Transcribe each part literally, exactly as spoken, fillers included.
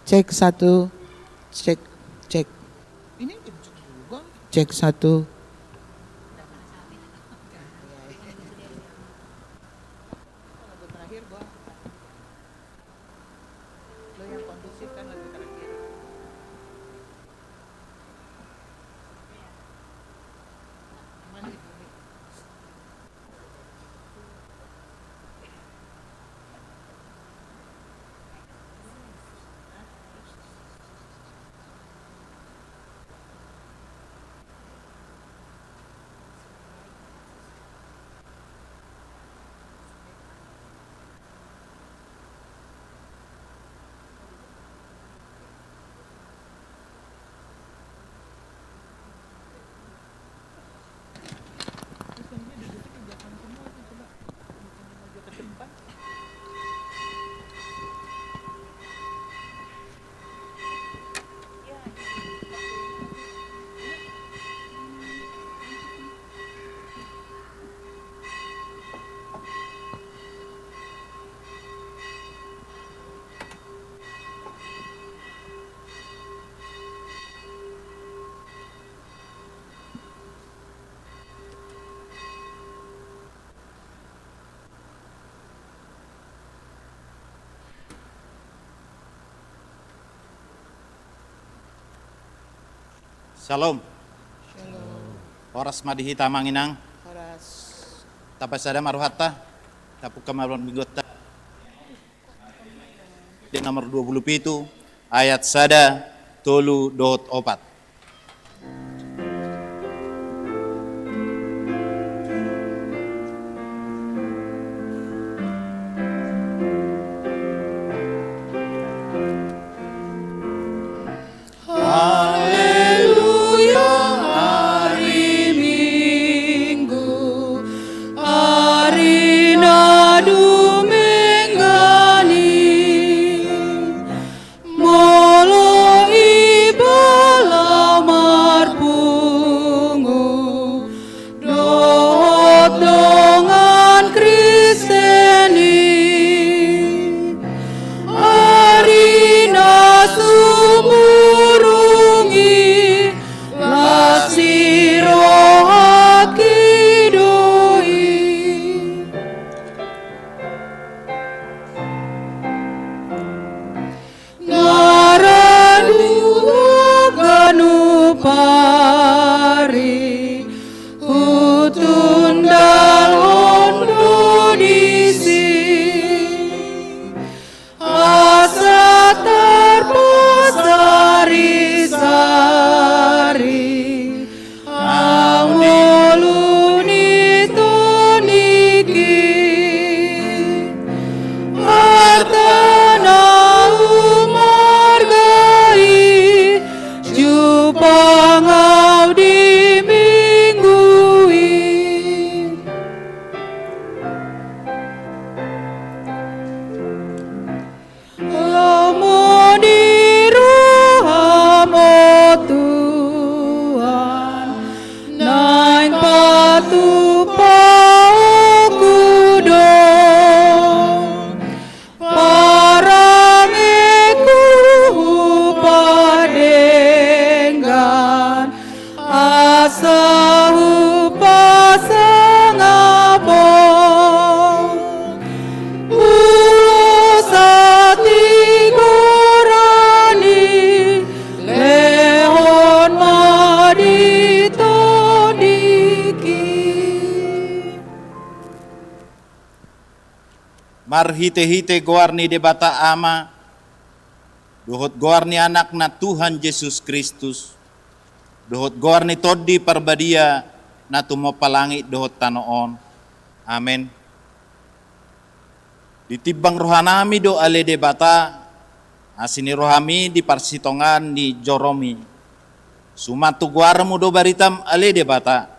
Cek satu, cek, cek. Ini kenceng juga. Cek satu. Lagu terakhir gua. Lo yang kondusif kan lagu terakhir. Aman di bumi. Syalom. Syalom. Horas ma di hita amang inang. Horas. Tapasada ma rohanta. Tapungka ma mingguanta. Di nomor dua puluh pitu, ayat sada, tolu dohot opat. Haleluya, ari Minggu, ari na dumenggan i, molo iba laho marpungu, dohot dongan Kristen i, ari na sumurung i, las ni rohangki do i. Na ra dua ganup ari hutundalhon do disi, asa tarpasari-sari angolu ni tondingki. Arta na umarga i, jumpang au di Minggu i. Lomo di roham, o Tuhan, naeng patupaonku do parangeku hupardenggan, asa hupasangap Ho. Ulos hatigoran i lehon ma di tondingki. Marhite-hite goar ni Debata Ama, dohot goar ni Anakna Tuhan Jesus Kristus, dohot goar ni Tondi Parbadia na tumompa langit dohot tano on. Amen. Ditimbang rohanami do ale Debata, asi ni rohami di parsitongaan ni joromi. Suman tu goarmu do baritam ale Debata,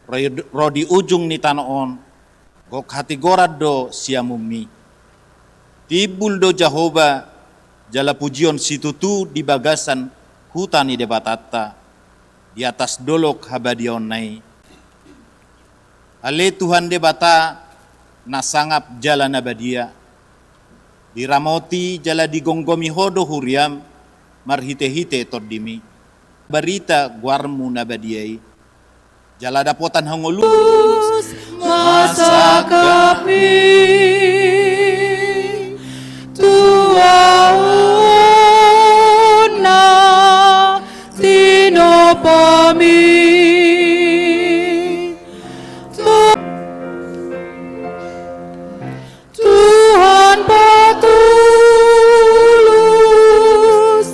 ro, ro di ujung ni tano on, gok hatigoran do siamunmi. Timbul do Jahowa, jala pujion situtu di bagasan huta ni Debatanta, di atas dolok habadiaonna i. Ale Tuhan Debata, na sangap jala na badia, Diramoti jala digomgomi Ho do huriaM marhitehite TondiMi. Barita goarMu na badia i, jala dapotan hangoluan. Masangkap i tu ahu na tinompaMi. Tu- Tuhan patulus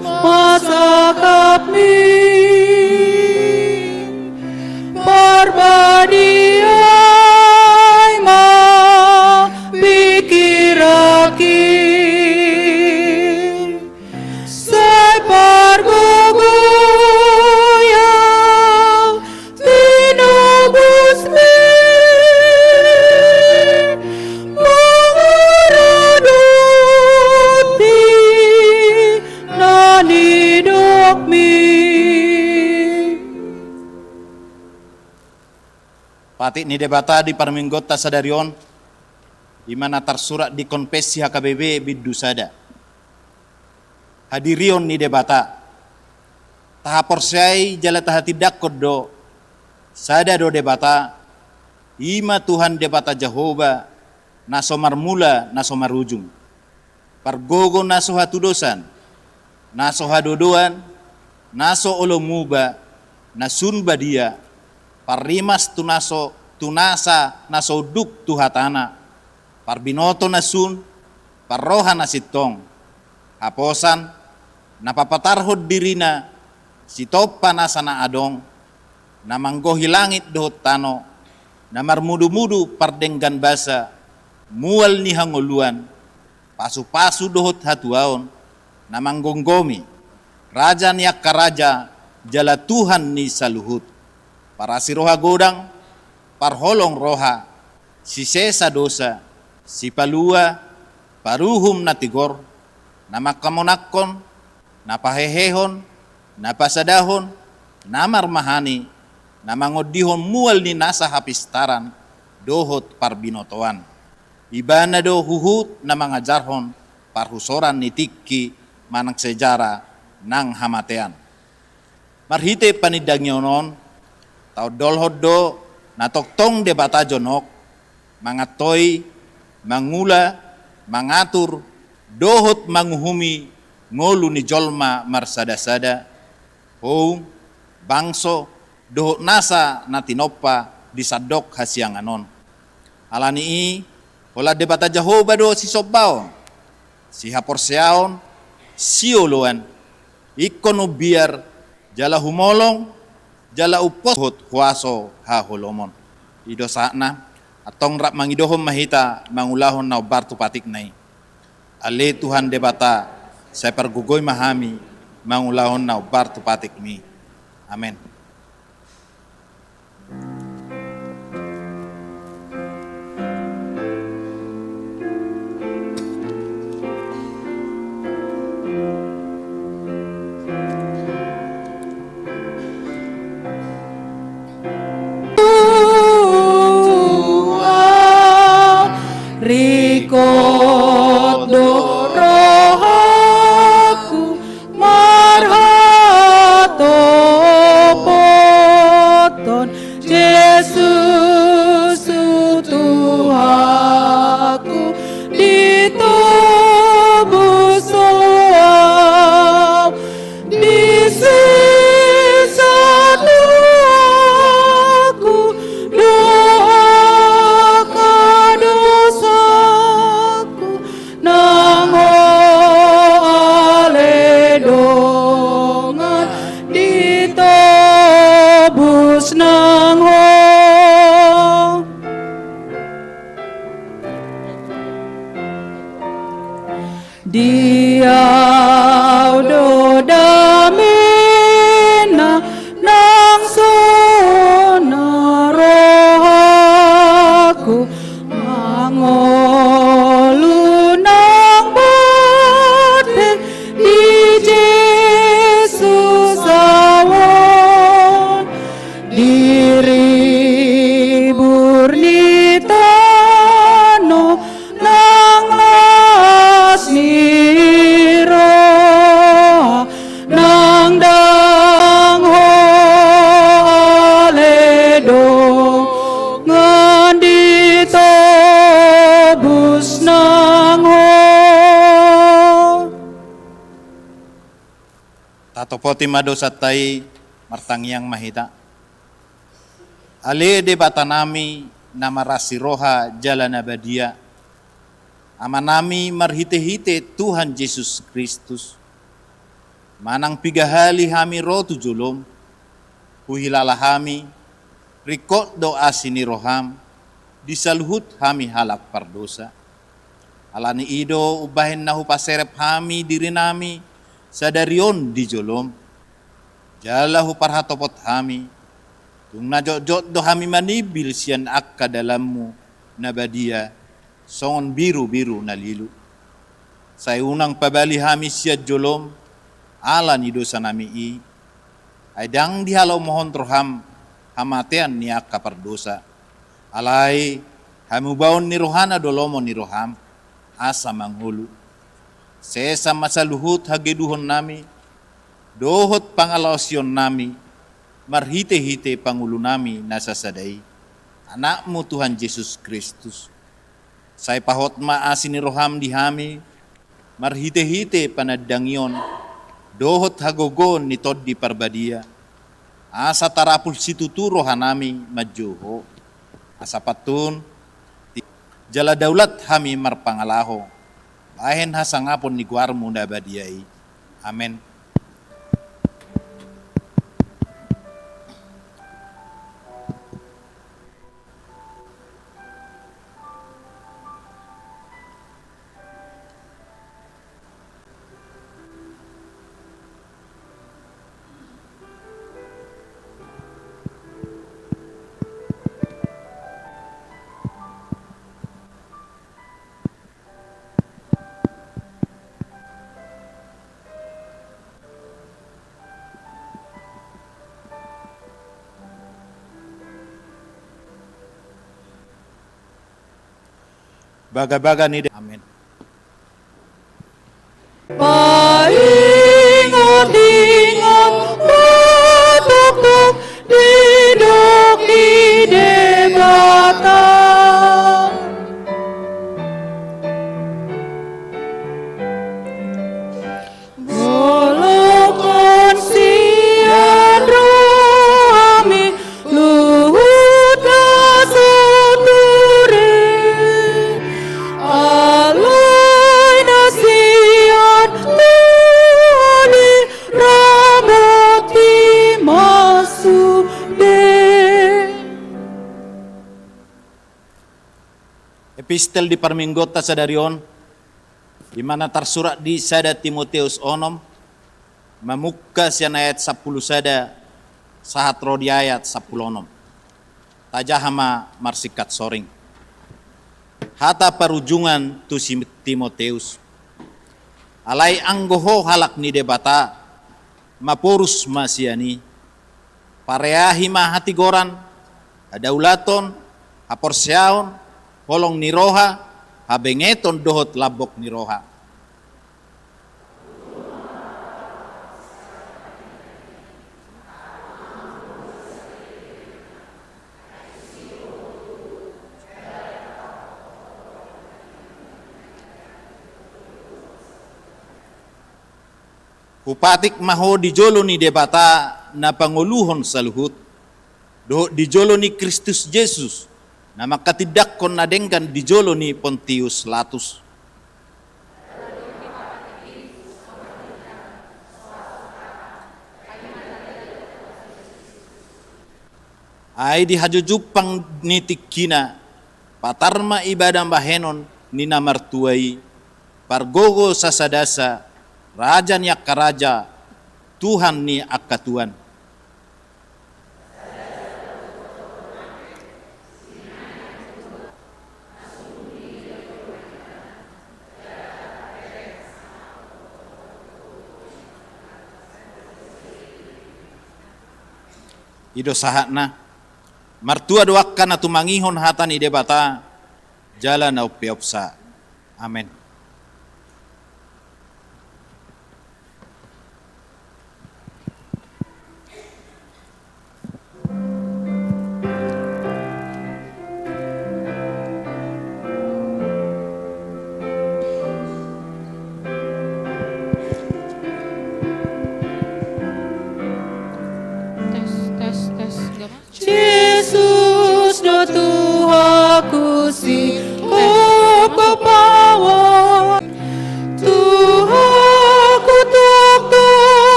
masangkapMi, parbadia i ma pingkiranki. Sai pargogoi ahu tinobusMi, manguradoti na nidokMi. Patik ni Debata di parmingguonta sadari on, i ma na tarsurat di Konfessi H K B P bindu sada. Hadirion ni Debata. Tahaporseai jala tahatindangkon do, sada do Debata, i ma Tuhan Debata Jahowa, na so marmula, na so marujung. Pargogo na so hatudosan, na so hadodoan, na so olo muba, na sun badia, parrimas tu na so, tu nasa na so unduk tu hatana, parbinoto na sun, parroha na sintong, haposan, na papatarhon dirina, sitompa nasa na adong, na manggohi langit dohot tano, na marmudumudu pardenggan basa, mual ni hangoluan, pasupasu dohot hatuaon, na manggomgomi, raja ni angka raja, jala Tuhan ni saluhut, parasi roha godang, parholong roha, sisesa dosa, sipalua, paruhum na tigor, na mangkamonangkon, na pahehehon, na pasadahon, na marmahani, na mangondihon mual ni nasa hapistaran dohot parbinotoan. Ibana do huhut na mangajarhon parhusoran ni tingki manang sejara nang hamatean. Marhite panindangion on, taondolhon do na tongtong Debata jonok, mangantoi, mangula, mangatur, dohot manguhumi ngolu ni jolma marsadasada, houm, bangso, dohot nasa na tinompa di sandok hasiangan on. Ala ni i, holan Debata Jahowa do sisombaon, sihaporseaon, sioloan, ingkon umbiar, jala humolong, jala umpos dohot huaso haholomon. I do sahatna, antong rap mangidohon ma hita mangulahon na hombar tu patikna i. Ale Tuhan Debata, sai pargogoi ma hami mangulahon na hombar tu patikMi. Amen. Ringkot do rohangku marhatopothon Jesus tu Tuhanku, ditobus Ho ahu, disesa Tuhanku dohot angka dosaku. Nang Ho ale dongan, ditobus nang Ho. Di ahu do damena, nang sonang rohangku, mangolu nang bontean di Jesus ahu on, di ribur ni tano nang las Topoti ma dosanta i, martangiang ma hita. Ale Debatanami na marasi roha jala na badia, Amanami marhitehite Tuhan Jesus Kristus, manang piga hali hami ro tu jolom, huhilala hami, ringkot do asi ni roham di saluhut hami halak pardosa. Ala ni i do umbahen na hupaserep hami dirinami sadari on di jolom, jala huparhatopot hami, tung na jotjot do hami manimbil sian angka dalanmu na badia, songon birubiru na lilu. Sai unang pabali hami sian jolom ala ni dosanami i, ai ndang dihalomohon roham hamatean ni angka pardosa. Alai hamubaon ni rohana do lomo ni roham, asa mangolu. Sesa ma saluhut hageduhonnami dohot pangalaosionnami marhitehite Pangulunami na sasada i, Anakmu Tuhan Jesus Kristus. Sai pahot ma asi ni roham di hami marhitehite panandangion dohot hagogoon ni Tondi Parbadia, asa tarapul situtu rohanami manjou Ho, asa pantun jala daulat hami marpangalaho bahen hasangapon ni goarmu na badia i. Amen. Bagabaga ni de-, amen. Paingotingot ma tongtong didok ni Debata. Bolongkon sian rohami luhut na so ture, alai na sian Tuhan i ramoti ma sude. Epistel di parmingguonta sadari on, di mana tarsurat di sada Timoteus onom, mamungka sian ayat sampulu sada sahat ro di ayat sampulu onom. Tajaha ma marsingkat soring. Hata parujungan tu si Timoteus. Alai anggo ho halak ni Debata, maporus ma sian i. Pareahi ma hatigoran, hadaulaton, haporseaon, holong ni roha, habengeton dohot lambok ni roha. Hupatik ma ho di jolo ni Debata na pangoluhon saluhut, dohot di jolo ni Kristus Jesus, na mangkatindangkon na denggan di jolo ni Pontius Latus. Ai di hajujumpang ni tingkina, patar ma ibana bahenon ni na martua i, pargogo sasadasa, Raja ni angka raja, Tuhan ni angka tuan. I do sahatna. Martua do angka na tumangihon hata ni Debata jala na umpeopsa. Amen.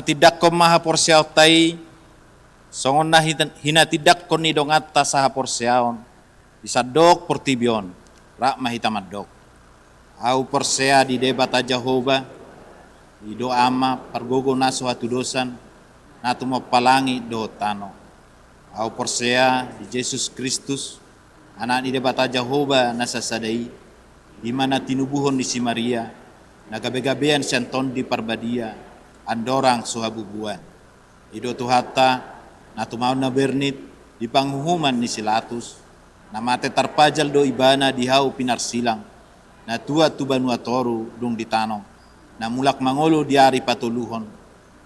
Tindangkon ma haporseaonta i, songon na hita-, hinatindangkon ni donganta sahaporseaon, di sandok portibi on, rap ma hita mandok. Ahu porsea di Debata Jahowa, i do Ama, pargogo na so hatudosan, na tumompa langit dohot tano. Ahu porsea di Jesus Kristus, Anak ni Debata Jahowa na sasada i, i ma na tinubuhon ni si Maria, na gabegabean sian Tondi Parbadia, andorang so habubuan. I do Tuhanta, na tumaon na bernit, di panguhuman ni si Latus, na mate tarpajal do ibana di hau pinarsilang, na tuat tu banua toru dung ditanom, na mulak mangolu di ari patoluhon,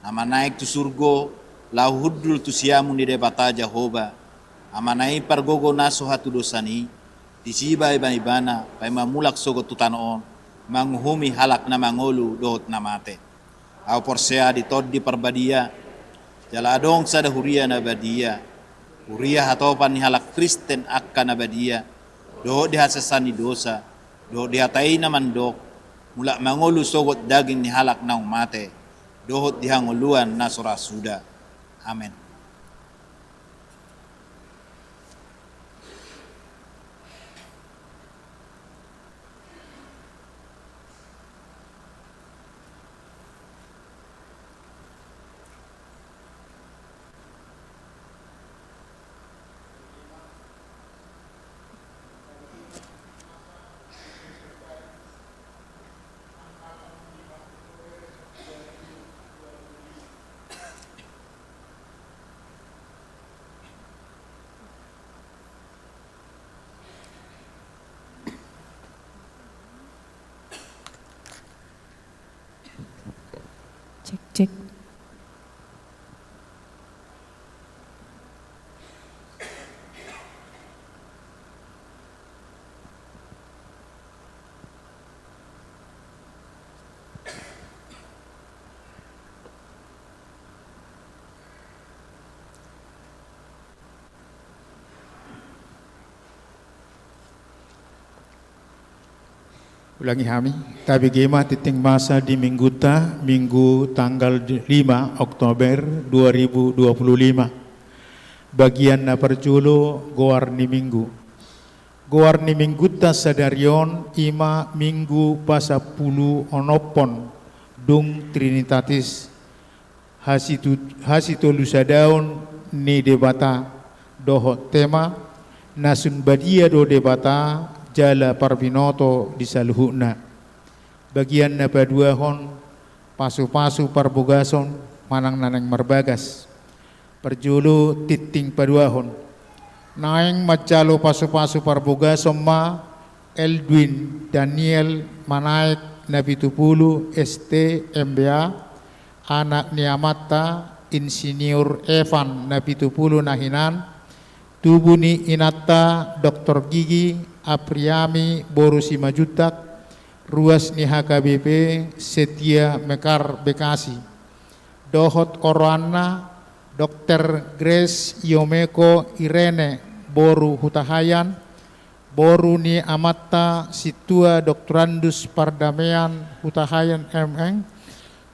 na manaek tu surgo, laho hundul tu siamun ni Debata Jahowa, Amana i pargogo na so hatudosan i, disi ma ibana, paima mulak sogot tu tano on, manguhumi halak na mangolu dohot na mate. Ahu porsea di Tondi Parbadia, jala adong sada huria na badia, huria hatopan ni halak Kristen angka na badia, dohot di hasesaan ni dosa, dohot di hata i na mandok, mulak mangolu sogot daging ni halak naung mate, dohot di hangoluan na so ra suda. Amen. Cek, cek. Ulangi hami, tabege ma tintin masa di mingguta, Minggu tanggal lima Oktober dua ribu dua puluh lima. Bagian na parjolo, goar ni Minggu. Goar ni Mingguta sadari on i ma Minggu pasampulu onomhon dung Trinitatis, hasitu-, hasitolusadaon ni Debata, dohot tema, na sun badia do Debata jala parbinoto di saluhutna. Bagian na paduahon, pasupasu parbogason manang na naeng marbagas. Parjolo tintin paduahon. Naeng manjalo pasupasu parbogason ma Eldwin Daniel Manaek na pitupulu S T M B A, anak ni amanta Insinyur Evan na pitupulu na hinan, tubu ni inanta Doktor Gigi Apriami boru Simanjuntak, ruas ni H K B P Setia Mekar Bekasi. Dohot oroanna Dokter Grace Yomeko Irene boru Hutahaean, boru ni amanta Sintua Doktorandus Pardamean Hutahaean M N,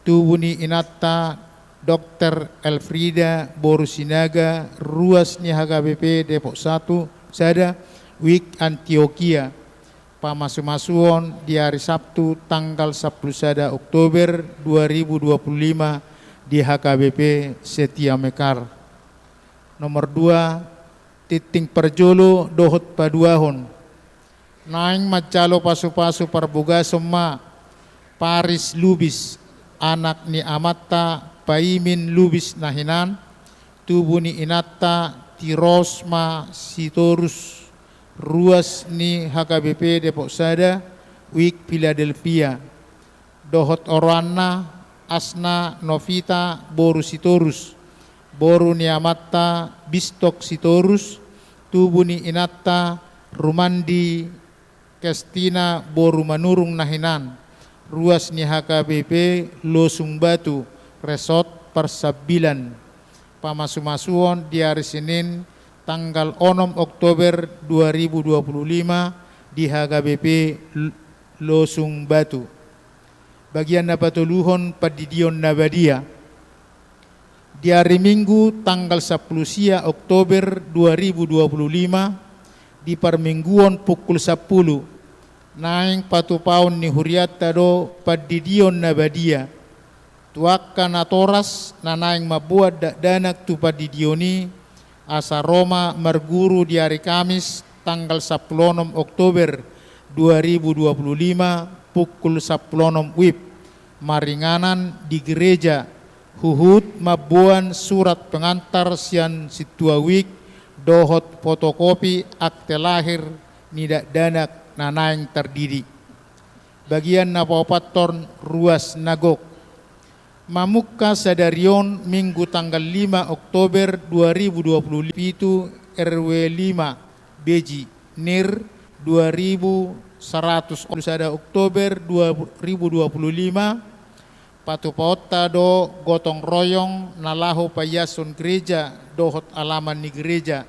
tubu ni inanta Dokter Elfrida boru Sinaga, ruas ni H K B P Depok satu, sada, Wik Antiokia. Pamasumasuon di ari Sabtu tanggal sampulu sada Oktober dua ribu dua puluh lima di H K B P Setia Mekar. Nomor dua, tintin parjolo dohot paduahon. Naeng manjalo pasupasu parbogason ma Paris Lubis, anak ni amanta Paimin Lubis na hinan, tubu ni inanta Tirosma Sitorus, ruas ni H K B P Depok sada, Wik Philadelphia. Dohot oroanna Asna Novita boru Sitorus, boru ni amanta Bistok Sitorus, tubu ni inanta Rumandi Kestina boru Manurung na hinan, ruas ni H K B P Losung Batu, Resort Parsambilan. Pamasumasuon di ari Senin tanggal onom Oktober dua ribu dua puluh lima di H K B P L-, Losung Batu. Bagian na patoluhon, pandidion na badia. Di ari Minggu tanggal sampulu sia Oktober dua ribu dua puluh lima, di parmingguon pukul sampulu, naeng patupaon ni hurianta do pandidion na badia tu angka natoras na naeng mamboan dakdanak tu pandidion i, asa ro ma marguru di ari Kamis tanggal sampulu onom Oktober dua ribu dua puluh lima pukul sampulu onom wib, maringanan di gereja, huhut mamboan surat pengantar sian sintua wik dohot fotokopi akte lahir ni dakdanak na naeng tardidi. Bagian na paopathon, ruas na gok. Mamungka sadari on, Minggu tanggal lima Oktober dua ribu dua puluh pitu, R W lima, Beji, nir dua ribu saratus, sada Oktober dua ribu dua puluh lima, patupaonta do gotong royong na laho paiashon gereja dohot alaman ni gereja.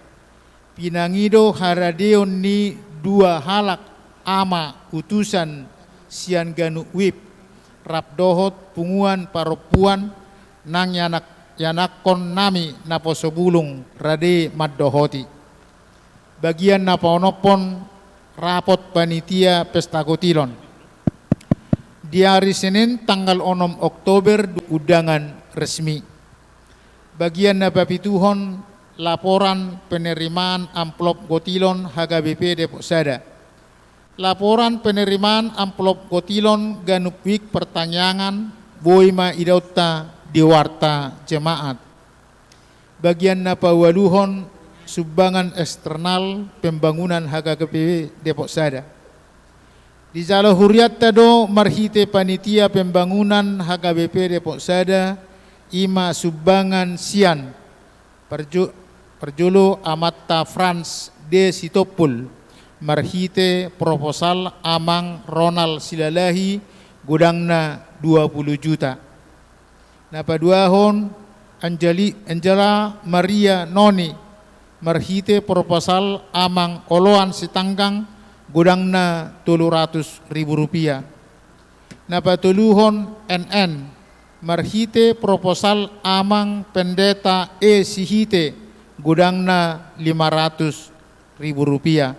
Pinangido haradeon ni dua halak ama utusan sian ganup wib, rap dohot punguan parompuan nang ianak-, ianakkon nami naposo bulung rade mandohoti. Bagian na paonomhon, rapot panitia pesta gotilon. Di ari Senin tanggal onom Oktober, undangan resmi. Bagian na papituhon, laporan penerimaan amplop gotilon H K B P Depok Sada. Laporan penerimaan amplop gotilon ganup wik partangiangan boi ma idaonta di warta jemaat. Bagian na paualuhon, sumbangan eksternal pembangunan H K B P Depok Sada. Dijalo hurianta do marhite panitia pembangunan H K B P Depok Sada, i ma sumbangan sian parjo-, parjolo amanta Frans D Sitompul, marhite proposal Amang Ronald Silalahi, godangna dua puluh juta. Na paduahon, Anjali-, Angela Maria Noni, marhite proposal Amang Oloan Sitanggang, godangna tolu ratus ribu rupiah. Na patoluhon, N N, marhite proposal Amang Pendeta E Sihite, godangna lima ratus ribu rupiah.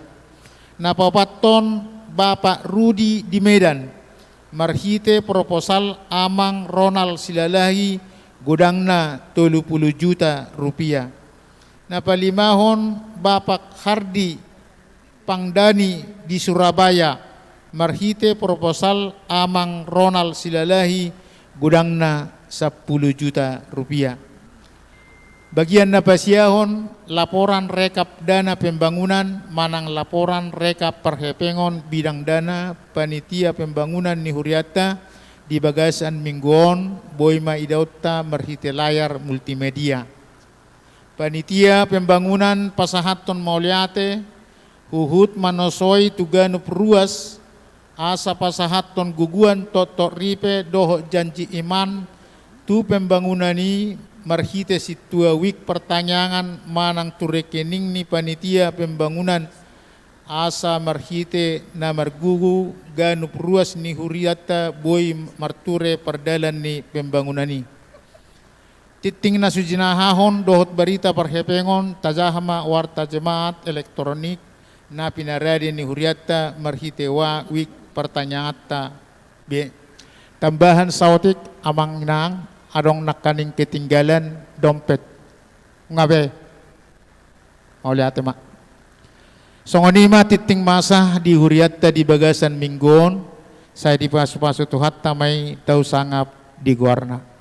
Na paopathon, Bapak Rudi di Medan, marhite proposal Amang Ronald Silalahi, godangna tolu puluh juta rupiah. Na palimahon, Bapak Hardi Pangdani di Surabaya, marhite proposal Amang Ronald Silalahi, godangna sampulu juta rupiah. Bagian na pasiahon, laporan rekap dana pembangunan manang laporan rekap parhepengon bidang dana panitia pembangunan ni hurianta di bagasan minggu on, boi ma idaonta marhite layar multimedia. Panitia pembangunan pasahathon mauliate, huhut manosoi tu ganup ruas, asa pasahathon guguan toktok ripe dohot janji iman tu pembangunan i, marhite sintua wik partangiangan manang tu rekening ni panitia pembangunan, asa marhite na margugu ganup ruas ni hurianta boi marture pardalan ni pembangunan i. Tingting na so jinahahon dohot barita parhepengon, tajaha ma warta jemaat elektronik na pinarade ni hurianta marhite wa wik partangianganta be. Tambahan saotik, Amang Inang, adong nangkaning ketinggalan dompet. Nga be. Mauliate ma. Songon i ma tingting masa di hurianta di bagasan minggu on, sai dipasupasu Tuhanta ma i, tau sangap di goarna.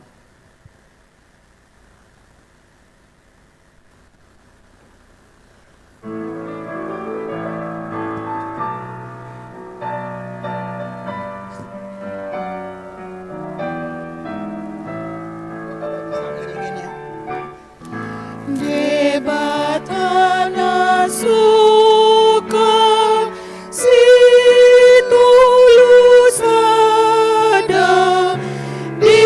Debata na suka, sitolu sada, di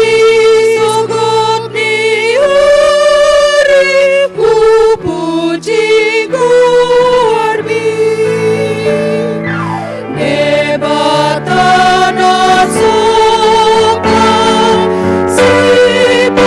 sogot ni ari hupuji goarmi. Debata na suka, sipasing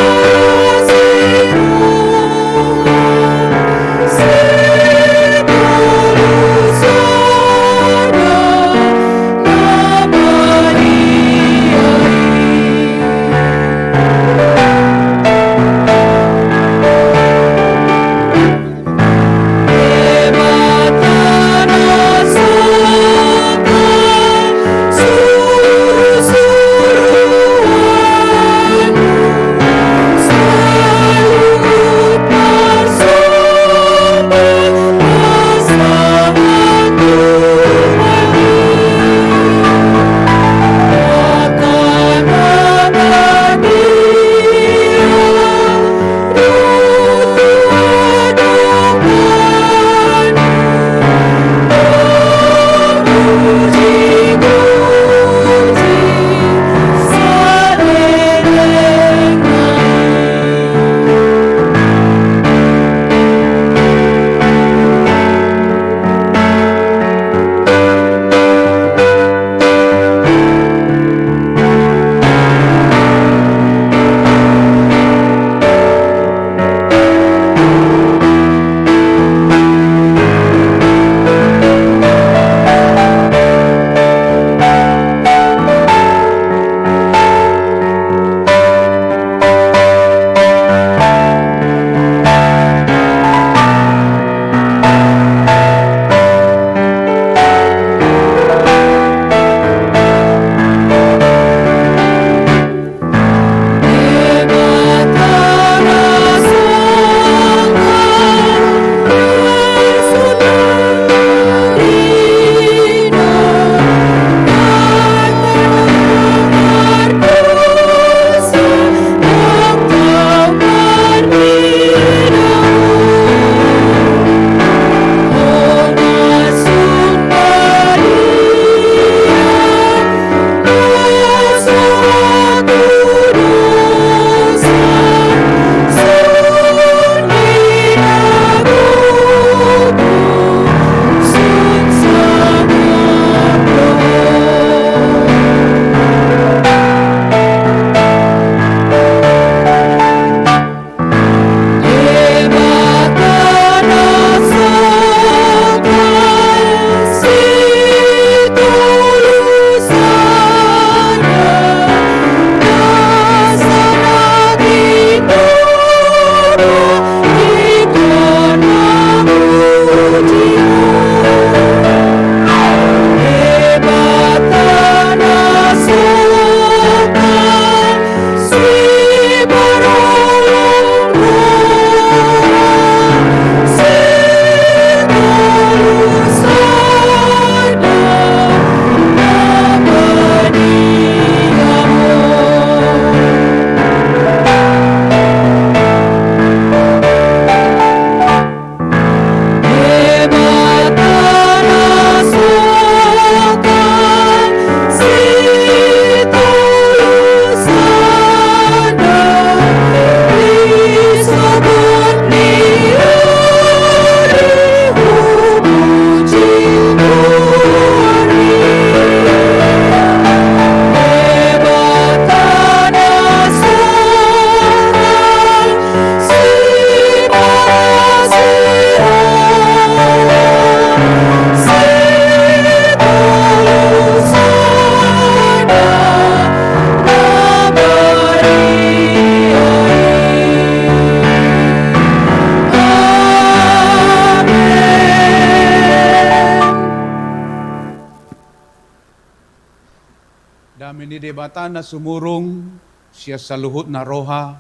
Debata na sumurung sian saluhutna roha,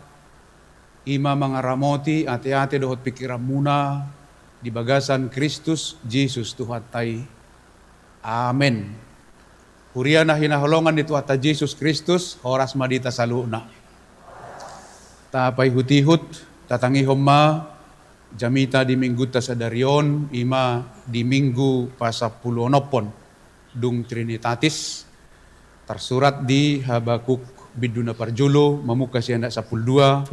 i ma mangaramoti ateate dohot pingkiranmuna di bagasan Kristus Jesus Tuhanta i. Amen. Huria na hinaholongan ni Tuhanta Jesus Kristus, horas ma di hita saluhutna. Tapaihutihut, tatangihon ma jamita di minggunta sadari on, i ma di minggu pasampuluonomhon dung Trinitatis, tarsurat di Habakuk bindu na parjolo, mamungka sian ayat sampulu dua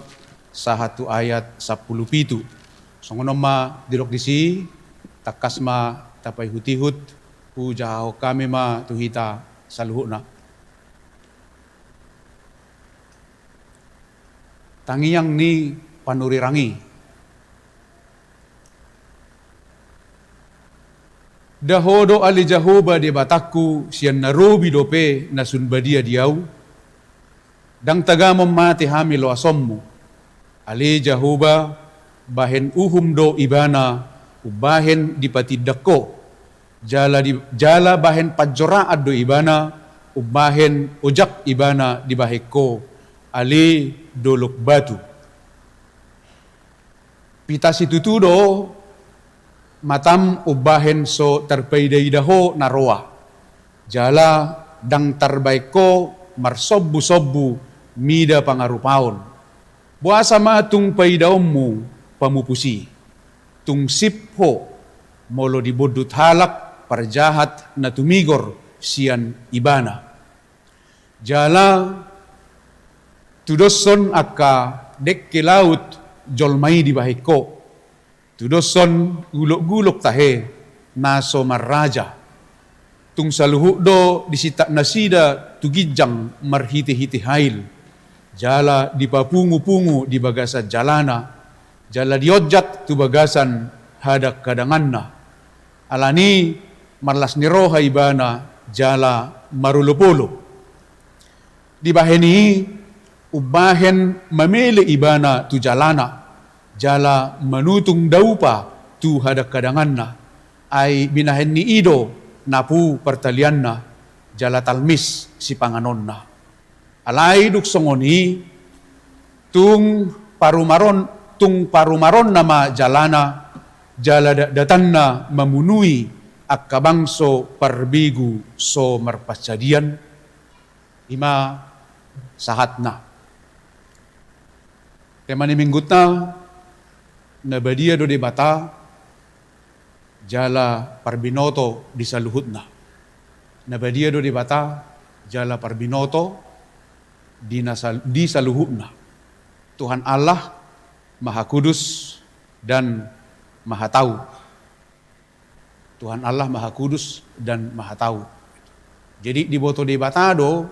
sahat tu ayat sampulu pitu. Songon on ma didok disi, tangkas ma tapaihutihut, hujahahon hami ma tu hita saluhutna. Tangiang ni panurirang i. Nda Ho do ale Jahowa Debatangku, sian na robi dope na sun badia di ahu? Ndang tagamon mate hami loasonmu. Ale Jahowa, bahen uhum do ibana umbahen dipatindang Ho. Jala di, jala bahen panjoraan do ibana, umbahen ojak ibana dibahen Ho, ale dolok batu. Pita situtu do matam umbahen so tarpaidaida Ho na roa, jala ndang tarbahen Ho marsombusombu mida pangarupaon. Boasa ma tung paidaonmu pamupus i? Tung sip Ho, molo dibondut halak parjahat na tumigor sian ibana. Jala tudoshon angka dengke laut jolma i dibahen Ho. Tudoshon gulokgulok tahe na so marraja. Tung saluhut do disintak nasida tu ginjang marhitehite hail, jala dipapungupungu di bagasan jalana, jala dionjat tu bagasan hadanghadanganna. Alani i marlas ni roha ibana jala marolopolop. Dibahen i, umbahen mamele ibana tu jalana, jala manutung daupa tu hadanghadanganna, ai binahen ni i do napu partalianna, jala talmis sipanganonna. Alai dung songon i, tung parumaron, tung parumaronna ma jalana, jala datdatanna mamunui angka bangso parbegu so marpansadian. I ma sahatna. Tema ni minggunta, na badia do Debata jala parbinoto di saluhutna. Na badia do Debata jala parbinoto di na sal-, di saluhutna. Tuhan Allah Maha Kudus dan Maha Tau. Tuhan Allah Maha Kudus dan Maha Tau. Jadi diboto Debata do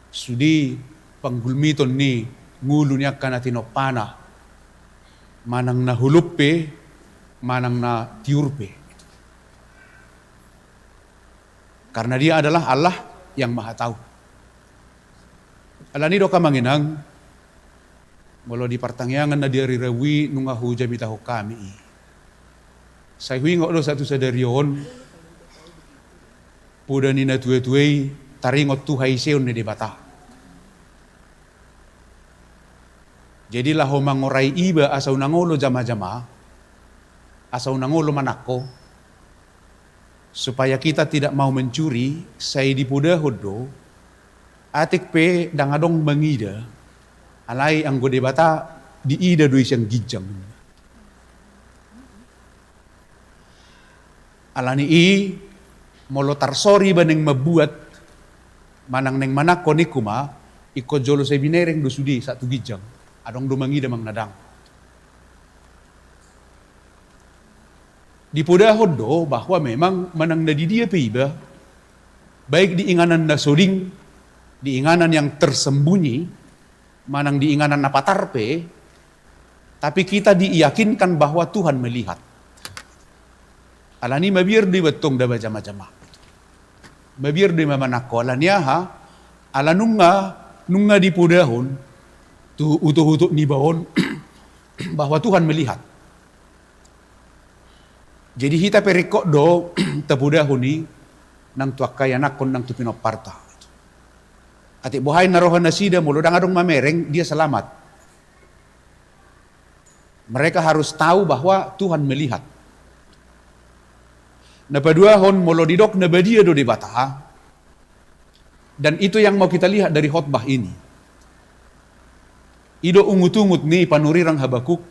sude panggulmiton ni ngolu ni angka na tinompana, manang na holop pe, manang na tiur pe. Karena Dia adalah Allah yang Maha Tahu. Alani i do, angka amang inang, molo di partangiangan na di ari Rabu i nunga hujamitahon hami i, sai huingot do sahat tu sadari on, poda ni natuatua i taringot tu haiseon ni Debata. Jadi laho mangorai iba asa unang olo jamajama, asa unang olo manangko, supaya kita tidak mau mencuri, sai dipodahon do, atik pe ndang adong mangida, alai anggo Debata diida do i sian ginjang. Alani i, molo tarsor iba naeng mambuat, manang naeng manangko ningku ma, ingkon jolo sai binereng do sude sahat tu ginjang, adong do mangida manang na ndang. Dipodahon do bahwa memang manang na di dia pe iba, baik di inganan na soding, di inganan yang tersembunyi, manang di inganan na patar pe, tapi kita diyakinkan bahwa Tuhan melihat. Alani i mabiar do iba tong ndang jamajama. Mabiar do iba manangko, alani aha? Ala nunga, nunga dipodahon tu utotuot niba on bahwa Tuhan melihat. Jadi hita pe ringkot do tapodahon i nang tu angka ianakhon nang tu pinomparta. Atik boha i na roha nasida, molo ndang adong mamereng, dia selamat. Mereka harus tahu bahwa Tuhan melihat. Na paduahon, molo didok na badia do Debata, dan itu yang mau kita lihat dari khotbah ini. I do ungut-ungut ni panurirang Habakuk,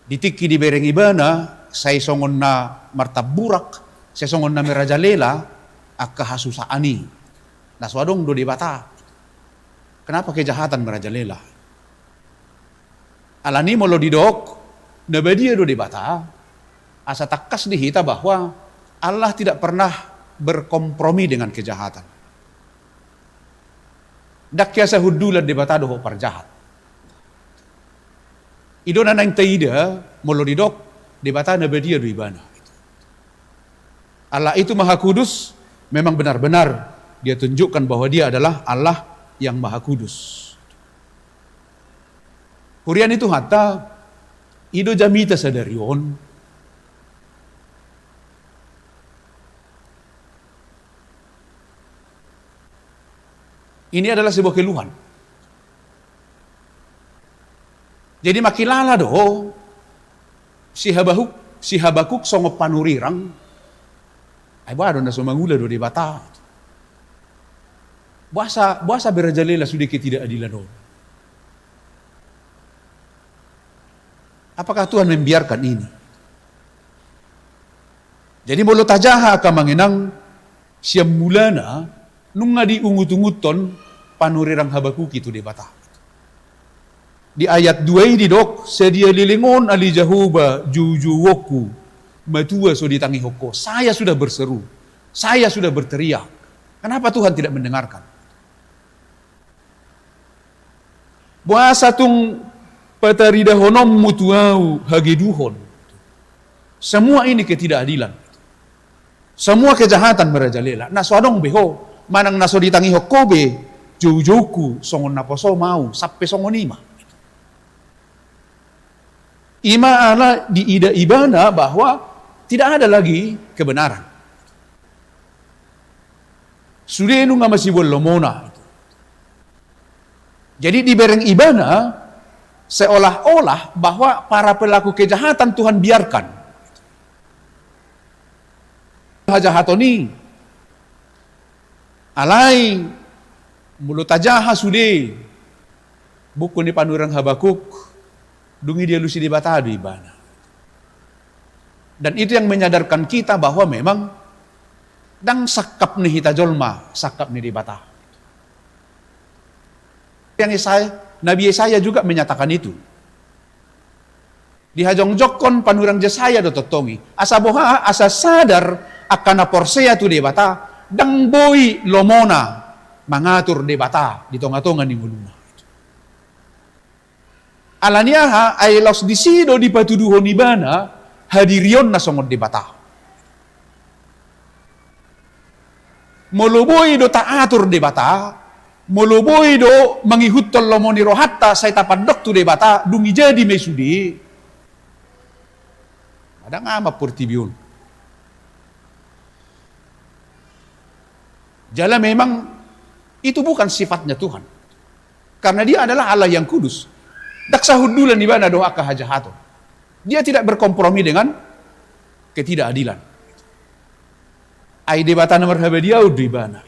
di tingki dibereng ibana, sai songon na martamburak, sai songon na merajalela angka hasusaan i. Na so adong do Debata. Kenapa kejahatan merajalela? Alani molo didok na badia do Debata, asa tangkas di hita bahwa Allah tidak pernah berkompromi dengan kejahatan. Ndang ia sahundulan Debata dohot parjahat. I do na naeng taida molo didok Debata na badia do ibana. Allah itu Maha Kudus, memang benar-benar Dia tunjukkan bahwa Dia adalah Allah yang Maha Kudus. Huria ni Tuhanta, i do jamita sadari on. Ini adalah sebuah keluhan. Jadi mangkilala do si Habakuk, si Habakuk songon panurirang. Ai boha do na so mangula do Debata? Boasa, boasa merajalela sude ketidakadilan on? Apakah Tuhan membiarkan ini? Jadi molo tajaha angka amang inang, sian mulana nunga diungut-unguthon panurirang Habakuk i tu Debata. Di ayat dua i didok, sadia leleng on ale Jahowa joujouonku, matua so ditangihon Ho. Saya sudah berseru, saya sudah berteriak. Kenapa Tuhan tidak mendengarkan? Boasa tung pataridahononmu tu ahu hageduhon? Semua ini ketidakadilan. Semua kejahatan merajalela. Na so adong be Ho, manang na so ditangihon Ho be joujouku, songon naposom ahu, sampe songon i ma. I ma ala diida ibana bahwa tidak ada lagi kebenaran. Sude nunga masiboan lomona. Jadi dibereng ibana seolah-olah bahwa para pelaku kejahatan Tuhan biarkan. Hajahaton i. Alai molo tajaha sude buku ni panurirang Habakuk, dung i dialusi Debata do ibana. Dan itu yang menyadarkan kita bahwa memang ndang sangkap ni hita jolma, sangkap ni Debata. Yang Yesaya, Nabi Yesaya juga menyatakan itu. Dihajongjongkon panurirang Jesaya do tongtong i. Asa boha, asa sadar angka na porsea tu Debata, ndang boi lomona mangatur Debata di tonga-tonga ni ngoluna. Alani aha? Ai laos disi do dipatuduhon ibana hadirionna songon Debata. Molo boi do taatur Debata, molo boi do mangihuthon lomo ni rohanta sai tapandok tu Debata, dung i jadi ma i sude, ndang ama portibi on. Jala memang itu bukan sifatnya Tuhan. Karena Dia adalah Allah yang kudus. Ndang sahundulan ibana dohot angka hajahaton. Dia tidak berkompromi dengan ketidakadilan. Ai Debata na marhabadiaon do ibana.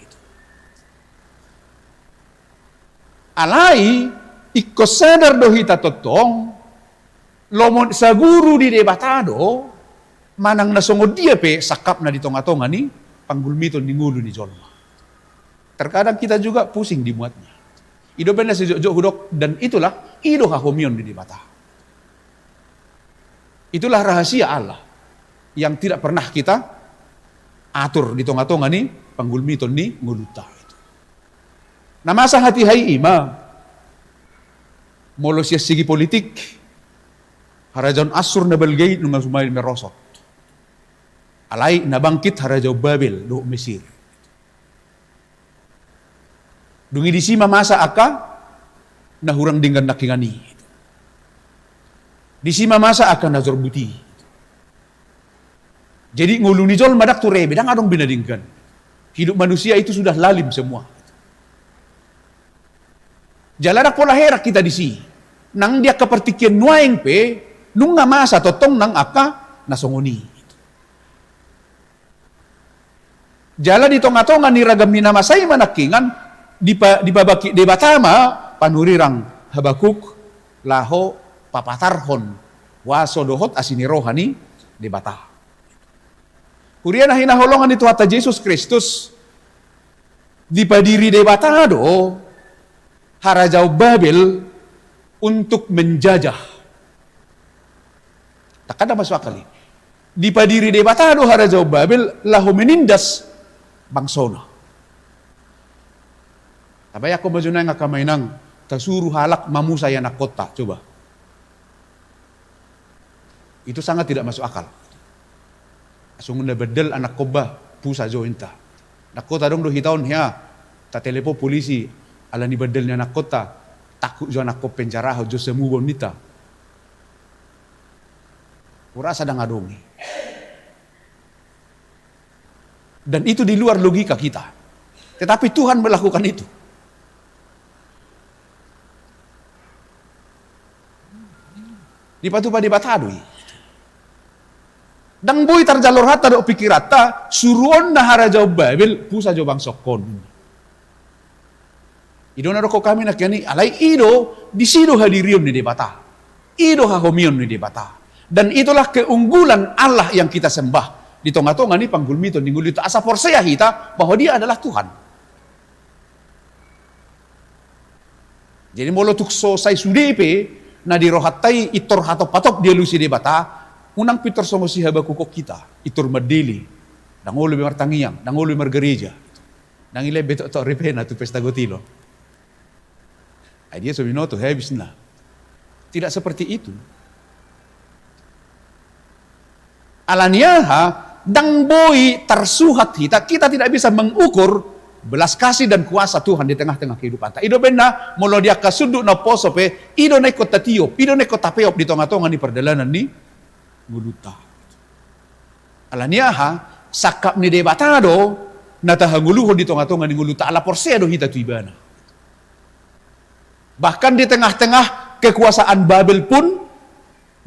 Alai ingkon sadar do hita tongtong, lomo saguru ni Debata do, manang na songon dia pe sangkapna di tonga-tonga ni panggulmiton ni ngolu ni jolma. Terkadang kita juga pusing dimuatnya. I do umbahen na sijotjot hudok, dan itulah, i do hahomion ni Debata. Itulah rahasia Allah yang tidak pernah kita atur di tonga-tonga ni panggulmiton ni ngolunta. Na masa hatiha i ima, molo sian segi politik, harajaon Assur na balga i nunga sumain merosot. Alai na bangkit harajaon Babel dohot Mesir. Dung i disi ma masa angka na hurang denggan nangkiningan i. Disi ma masa angka na jorbut i. Jadi ngolu ni jolma ndang ture be, ndang adong be na denggan. Hidup manusia itu sudah lalim semua. Jala ndang pola heran hita disi. Nang di angka partingkian nuaeng pe, nunga masa tongtong nang angka na songon i. Jala di tongatonga ni ragam ni na masa i ma nangkiningan, dipa-, dipabangkit Debata ma panurirang Habakuk laho papatarhon kuaso dohot asi ni roha ni Debata. Huria na hinaholongan ni Tuhanta Jesus Kristus, dipadiri Debata do harajaon Babel untuk menjajah. Ndang masuk akal i. Dipadiri Debata do harajaon Babel laho menindas bangsona. Tabayangkon ma jo nuaeng angka amang inang, tasuru halak mamusa ianakhonta, coba. Itu sangat tidak masuk akal. Songon na bandal anakhon ba, pusa jo inta. Anakhonta adong do hita on, hea, tatelepon polisi, ala ni bandal ni anakhonta, tangkup jo anakhon penjarahon jo, samuba on ninta. Hurasa ndang adong i. Dan itu di luar logika kita. Tetapi Tuhan melakukan itu. Dipatupa Debata do i. Ndang boi tarjalo rohanta dohot pingkiranta, suruonna harajaon Babel, pusa jo bangsongkon. I do na dohonon hami nangkiningan i, alai i do, disi do hadirion ni Debata. I do hahomion ni Debata. Dan itulah keunggulan Allah yang kita sembah di tongatonga ni panggulmiton ni ngolunta. Asa porsea hita bahwa Dia adalah Tuhan. Jadi molo tung so sai sude pe na di rohanta i intor hatophatop dialusi Debata, unang pintor songon si Habakuk on hita, intor mandele, ndang olo be martangiang, ndang olo be margareja. Ndang i lae be toktok ripena tu pesta gotilon. Ai dia so binoto, habis na. Tidak seperti itu. Ala ni aha, ndang boi tarsuhat hita, kita tidak bisa mengukur belas kasih dan kuasa Tuhan di tengah-tengah kehidupanta. I do umbahen na, molo di angka sundut na umposo pe, i do na ingkon tatiop, i do na ingkon tapeop di tongatonga ni pardalanan ni ngolunta. Ala ni aha, sangkap ni Debata do na tahangoluhon di tongatonga ni ngolunta, ala porsea do hita tu Ibana. Bahkan di tengah-tengah kekuasaan Babel pun,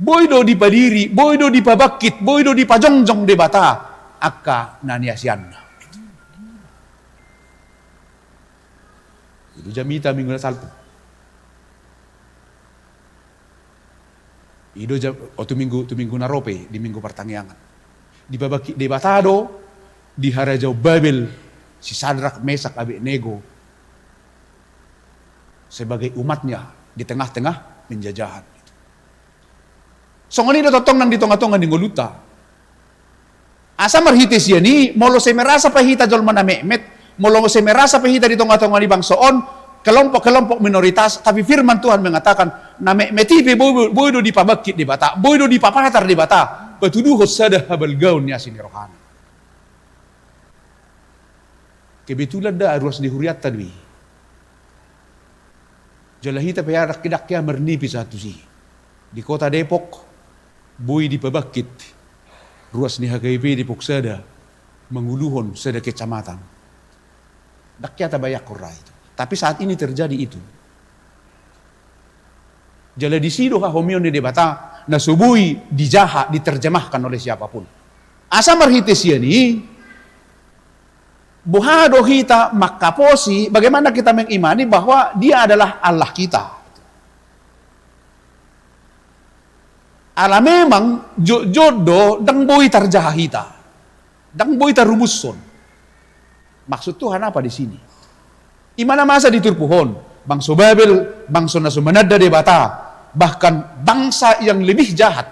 boi do dipadiri, boi do dipabangkit, boi do dipajongjong Debata angka na niasianna. I do jamita minggu na salpu. I do jam, oh, tu minggu, tu minggu na ro pe, di minggu partangiangan. Dipabangkit Debata do di harajaon Babel si Sadrak, Mesak, Abednego sebagai umatnya di tengah-tengah penjajahan. Songon i do tongtong nang di tongatonga ni ngolunta. Asa marhite sian i, molo sai merasa pe hita jolma na metmet, molo sai merasa pe hita di tongatonga ni bangso on kelompok-kelompok minoritas, tapi firman Tuhan mengatakan, na metmet i pe boi, boi do dipabangkit Debata, boi do dipapatar Debata, patuduhon sada habalgaon ni asi ni rohana. Kebetulan da ruas ni hurianta do i. Jala hita pe ndang hea marnipi sahat tusi. Di Kota Depok, boi dipabangkit ruas ni H K B P Depok sada, manguluhon sada kecamatan. Ndang hea tabayangkon ra itu. Tapi saat ini terjadi itu. Jala disi do hahomion ni Debata, na so boi dijaha, diterjemahkan oleh siapapun. Asa marhite sian i, boha do hita mangkaposi, bagaimana kita mengimani bahwa Dia adalah Allah kita. Ala memang jotjot do, ndang boi tarjaha hita, ndang boi tarumushon. Maksud Tuhan apa di sini? I ma na masa di turpuk on, bangso Babel, bangso na so mananda Debata, bahkan bangsa yang lebih jahat.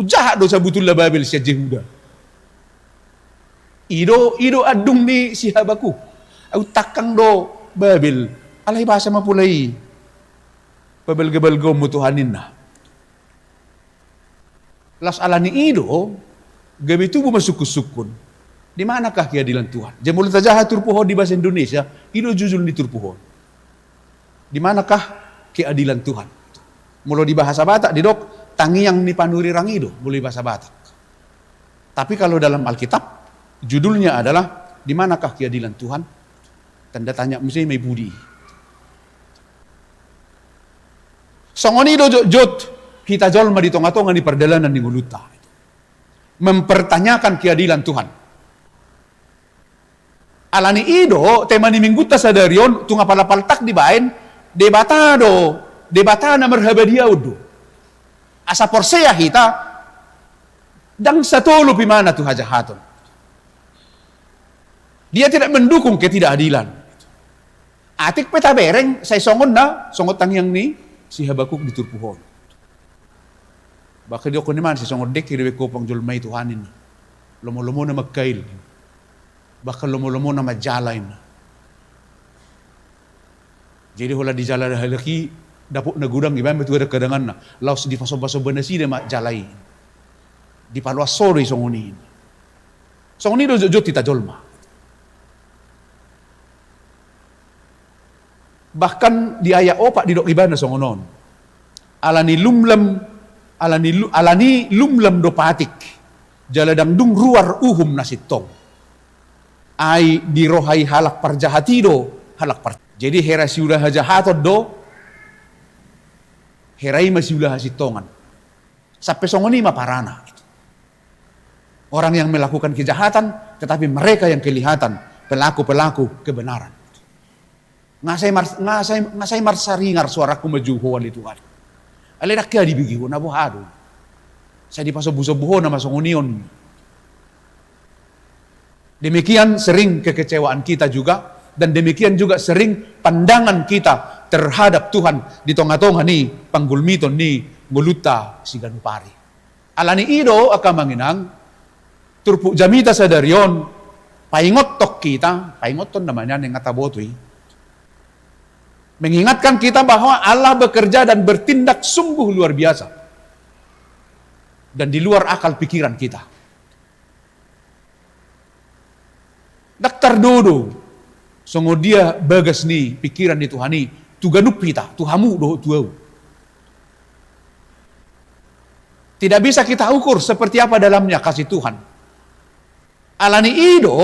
Jahat do sabutulna Babel sian Jehuda. I do, i do andung ni si Habakuk. Aut tangkang do Babel, alai boasa ma pola i pabalgabalgaonmu Tuhan, ninna. Laos ala ni i do gabe tubu ma sungkunsungkun. Di manakah keadilan Tuhan? Jadi molo tajaha turpuk on di bahasa Indonesia, i do judul ni turpuk on. Di manakah keadilan Tuhan? Molo di bahasa Batak didok, tangiang ni panurirang i do, molo di bahasa Batak. Tapi kalau dalam Alkitab, judulnya adalah, di manakah keadilan Tuhan? Tanda tanya muse ma i, pudi. Songon i do jotjot hita jolma di tongatonga ni pardalanan ni ngolunta. Mempertanyakan keadilan Tuhan. Alani i do tema ni minggunta sadari on, tung apala paltak dibaen, Debata do, Debata na marhabadiaon do. Asa porsea hita, ndang satolop ibana tu hajahaton. Dia tidak mendukung ketidakadilan. Atik pe tabereng, sai songon na, songon tangiang ni si Habakuk di turpuk on. Bahkan didok ibana, sai songon dengke dibaen kopong jolma i Tuhan i. Lomolomona mangkail. Bahkan lomolomona manjala inna. Jadi holan dijala halak i, dapotna godang, ibaen ma tu hadanganna. Laos dipasomba-somba nasida ma jala i. Dipaloas ho do i songon i. Songon i do jotjot hita jolma. Bahkan di ayat opat didok ibana songon on. Alani lumlam, alani lu-, alani lumlam do patik. Jala ndang dung ruar uhum na sintong. Ai dirohai halak parjahat i do, halak par-, jadi hera siula hajahaton do, hera i ma siula hasintongan. Sampe songon i ma parana. Orang yang melakukan kejahatan, tetapi mereka yang kelihatan pelaku-pelaku kebenaran. Nga sai mar-, nga sai, nga sai marsaringar suaraku manjou Ho ale Tuhan. Alai ndang hea dibege Ho, na boha do. Sai dipasombusombu Ho nama songon i on. Demikian sering kekecewaan kita juga, dan demikian juga sering pandangan kita terhadap Tuhan di tongatonga ni panggulmiton ni ngolunta siganup ari. Alani i do, angka amang inang, turpuk jamita sadari on, paingothon hita, paingothon nama nian, ingat taboto i. Mengingatkan kita bahwa Allah bekerja dan bertindak sungguh luar biasa. Dan di luar akal pikiran kita. Ndang tardodo songon dia bagas ni pikiran ni Tuhan i tu ganup hita, tu hamu dohot tu ahu. Tidak bisa kita ukur seperti apa dalamnya kasih Tuhan. Alani i do,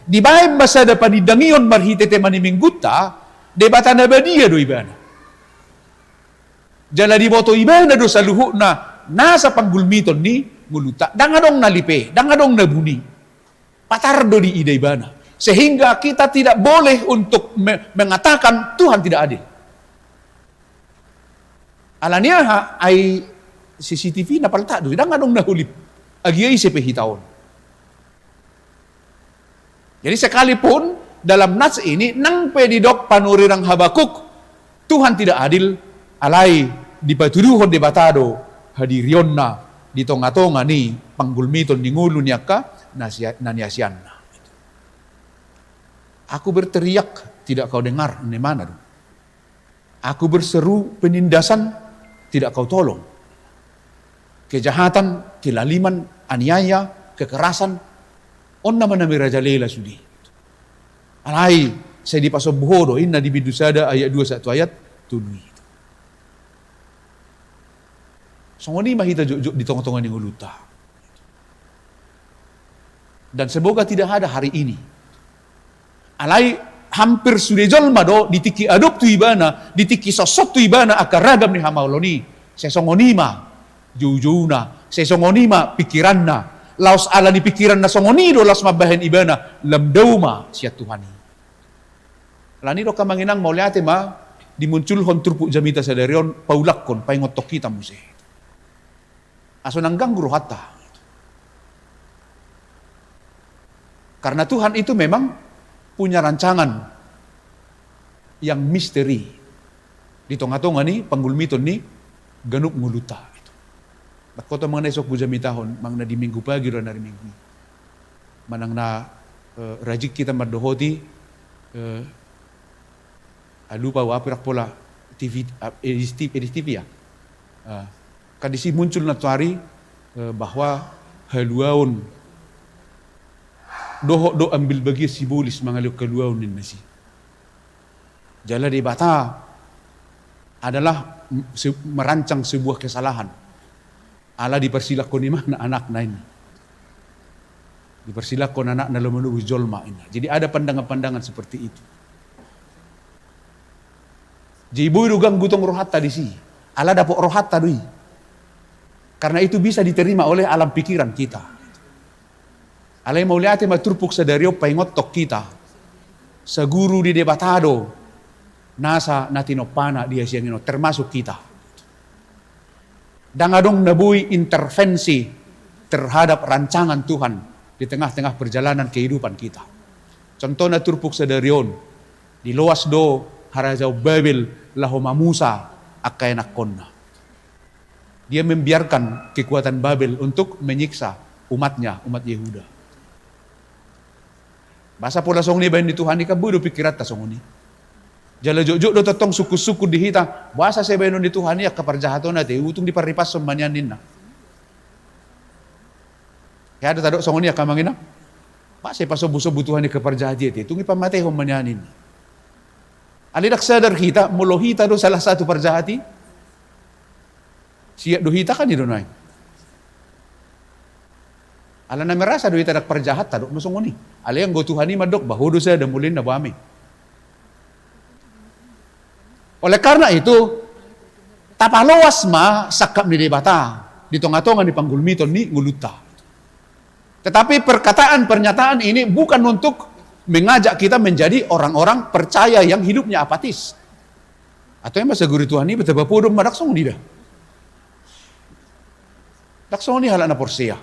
dibaen ma sada panindangion marhite tema ni minggunta, Debata na badia do ibana. Jala diboto ibana do saluhutna nasa panggulmiton ni ngolunta. Ndang adong na lipe, ndang adong na buni. Patar do diida ibana. Sehingga kita tidak boleh untuk me-, mengatakan Tuhan tidak adil. Alani aha? Ai C C T V na paltak do, ndang adong na hulip. Agia ise pe hita on. Jadi sekalipun dalam nas ini nang pe didok panurirang Habakuk, Tuhan tidak adil, alai dipatuduhon Debata do hadirionna di tongatonga ni panggulmiton ni ngolu ni angka na sia-, na niasianna. Aku berteriak, tidak kau dengar, ninna ibana do. Aku berseru penindasan, tidak kau tolong. Kejahatan, kelaliman, aniaya, kekerasan, on nama na merajalela sude. Alai, sai dipasombu Ho do, ninna di bindu sada ayat dua sahat tu ayat tolu i. Songon i ma hita jotjot di tongatonga ni ngolunta. Dan semoga tidak ada hari ini. Alai hampir sude jolma do, di tingki adop tu ibana, di tingki sossot tu ibana angka ragam ni hamaolon i, sai songon i ma joujouna, sai songon i ma pikiranna. Laos ala ni pikiranna songon i do laos mambahen ibana lam dao ma sian Tuhan i. Alani i do angka amang inang, mauliate ma dimunculhon turpuk jamita sadari on, paulakhon, paingothon hita muse. Asa unang ganggu rohanta. Karena Tuhan itu memang punya rancangan yang misteri di tongatonga ni panggulmiton ni ganup ngolunta. Ndang hot amang na isok hujamitahon, manang na di Minggu pagi do na di Minggu i. Manang na, eh, rajin hita mandohoti, eh, ah, lupa au, apa, ndang pola T V, ah, Edi T V, Edi T V ya? Ah, kan disi muncul nantoari, eh, bahwa haluaon dohot do ambil bagian sibolis mangalehon haluaon ninna disi. Jala Debata adalah se-, merancang sebuah kesalahan. Ala diparsilakhon ibana anakna, ninna. Diparsilakhon anakna laho manobus jolma, ninna. Jadi ada pandangan-pandangan seperti itu. Jadi boi do ganggu tong rohanta disi. Ala dapot rohanta do i. Karena itu bisa diterima oleh alam pikiran kita. Alai mauliate ma turpuk sadari on paingothon hita. Saguru ni Debata do nasa na tinompana di hasiangan on, termasuk kita. Ndang adong na boi intervensi terhadap rancangan Tuhan di tengah-tengah perjalanan kehidupan kita. Contohna turpuk sadari on, diloas do harajaon Babel laho mamusa angka ianakhonna. Dia membiarkan kekuatan Babel untuk menyiksa umatnya, umat Yehuda. Boasa pola songon i baen ni Tuhan i? Kan boi do pikiranta songon i. Jala jotjot do tongtong sungkunsungkun di hita, boasa sai baenon ni Tuhan i angka parjahat on ate, tung diparripashon ma nian ninna. Hea do tadok songon i angka amang inang? Boasa sai pasombusombu Tuhan i angka parjahat i ate, tung dipamatehon ma nian ninna. Alai ndang sadar hita molo hita do salah satu parjahat i. Siat do hita kan i do nuaeng. Ala na merasa do hita ndang parjahat, tadok ma songon i. Alai anggo Tuhan i mandok, bah, ho do sada, molo ninna, bah, ame. Oleh karena itu, tapaloas ma sangkap ni Debata di tongatonga ni panggulmiton ni ngolunta. Tetapi perkataan, pernyataan ini bukan untuk mengajak kita menjadi orang-orang percaya yang hidupnya apatis. Atau ima saguru Tuhan i, tabo podom ma, ndang songon i da. Ndang songon i halak na porsea.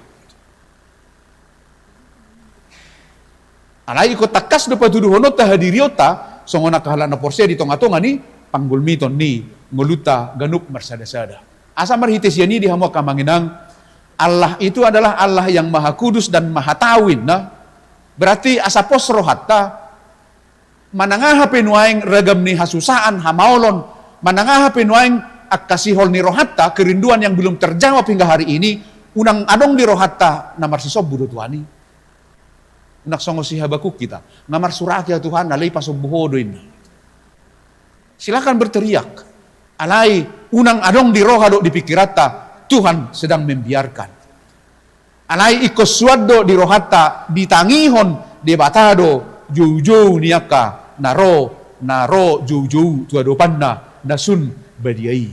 Alai ingkon tangkas do patuduhononta hadirionta songon angka halak na porsea di tongatonga ni panggulmiton ni ngolunta ganup marsadasada. Asa marhite sian i di hamu angka amang inang, Allah itu adalah Allah yang Maha Kudus dan Maha Tahu, inna. Berarti asa pos rohanta, manang aha pe nuaeng ragam ni hasusaan, hamaolon, manang aha pe nuaeng angka sihol ni rohanta, kerinduan yang belum terjawab hingga hari ini, unang adong di rohanta na marsisombu do Tuhan i. Unang songon si Habakuk hita, nga marsuraki ahu Tuhan, alai pasombu Ho do, inna. Silakan berteriak. Alai unang adong di roha dohot di pikiranta, Tuhan sedang membiarkan. Alai ingkon suan do di rohanta, ditangihon Debata do joujou ni angka na ro, na ro joujou tu adopanna na sun badia i.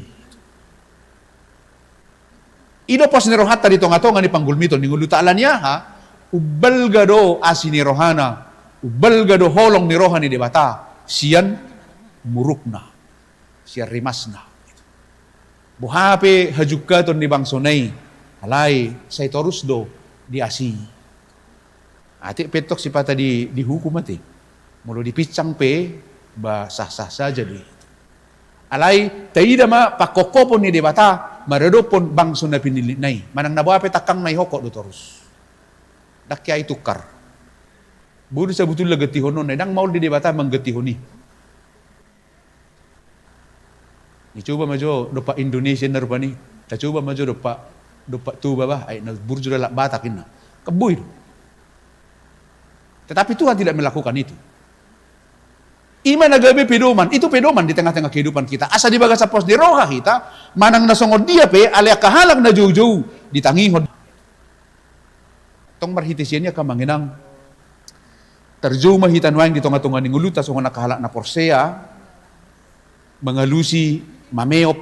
I do pos ni rohanta di tongatonga ni panggulmiton ni ngolunta. Ala ni aha? Umbalga do asi ni rohana, umbalga do holong ni roha ni Debata sian murukna, sian rimasna. Boha pe hajungkaton ni bangsona i, alai sai torus do diasi. Atik pe tong sipata di, dihukum ate. Molo dipinsang pe, ba sah-sah saja do i. Alai taida ma pangkophopon ni Debata maradophon bangso na pinillitna i. Manang na boha pe tangkangna, ihongkop do torus. Ndang hea i tukar. Boi do sabutulna gantihononna i, ndang maol di Debata manggantihon i. Dicoba ma jo dompak Indonesia na rupani. Tacoba ma jo dompak, dompak Toba, bah, ai na burju lalap Batak, inna. Kan boi do. Tetapi Tuhan tidak melakukan itu. I ma na gabe pedoman, itu pedoman di tengah-tengah kehidupan kita. Asa di bagasan pos ni roha hita, manang na songon dia pe, alai angka halak na joujou ditangihon. Tong marhite sian i angka amang inang, tarjou ma hita nuaeng di tongatonga ni ngolunta songon angka halak na porsea, mangalusi, mameop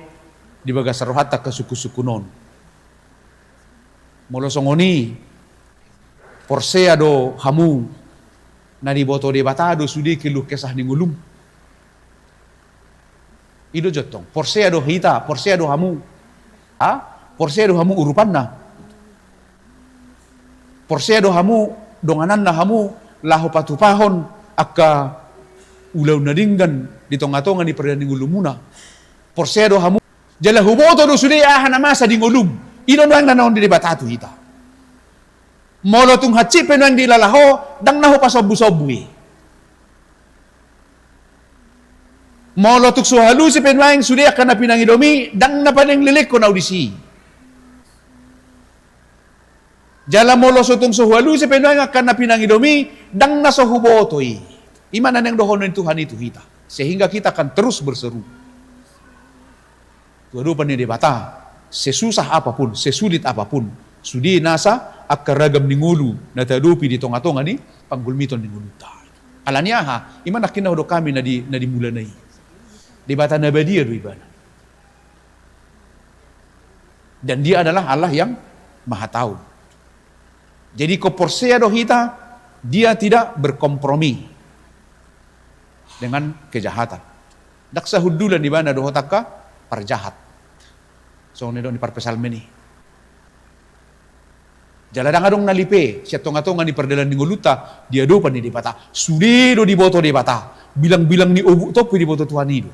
di bagasan rohanta angka sungkunsungkun on. Molo songon i, porsea do hamu na diboto Debata do sude keluh kesah ni ngolum? I do jo tong. Porsea do hita, porsea do hamu. Ha? Porsea do hamu urupanna. Porsea do hamu dongananna hamu laho patupahon angka ulaon na denggan di tongatonga ni pardalanan ni ngolumuna. Porsea do hamu. Jala huboto do sude aha na masa di ngolum. I do nuaeng na naeng di Debata tu hita. Molo tung hansit pe nuaeng dilala ho, ndang na hupasombusombu i. Molo tung so halusi pe nuaeng sude angka na pinangidomi, ndang na paling lelengkon ahu disi. Jala molo so tung so hualusi pe nuaeng angka na pinangidomi, ndang na so huboto i. I ma na naeng dohonon ni Tuhan i tu hita. Sehingga kita akan terus berseru tu adopan ni Debata, sesusah apapun, sesulit apapun, sude nasa angka ragam ni ngolu na taadopi di tongatonga ni panggulmiton ni ngolunta. Ala ni aha? I ma nangkin na hudok hami na di, na di mulana i. Debata na badia do Ibana. Dan Dia adalah Allah yang Maha Tahu. Jadi ingkon porsea do hita, Dia tidak berkompromi dengan kejahatan. Ndang sahundulan Ibana dohot angka parjahat. Songon na nidok ni parpsalmen i. Jala ndang adong na lipe sian tongatonga ni pardalan ni ngolunta di adopan ni Debata. Sude do diboto Debata. Bilangbilang ni obukta pe diboto Tuhan i do.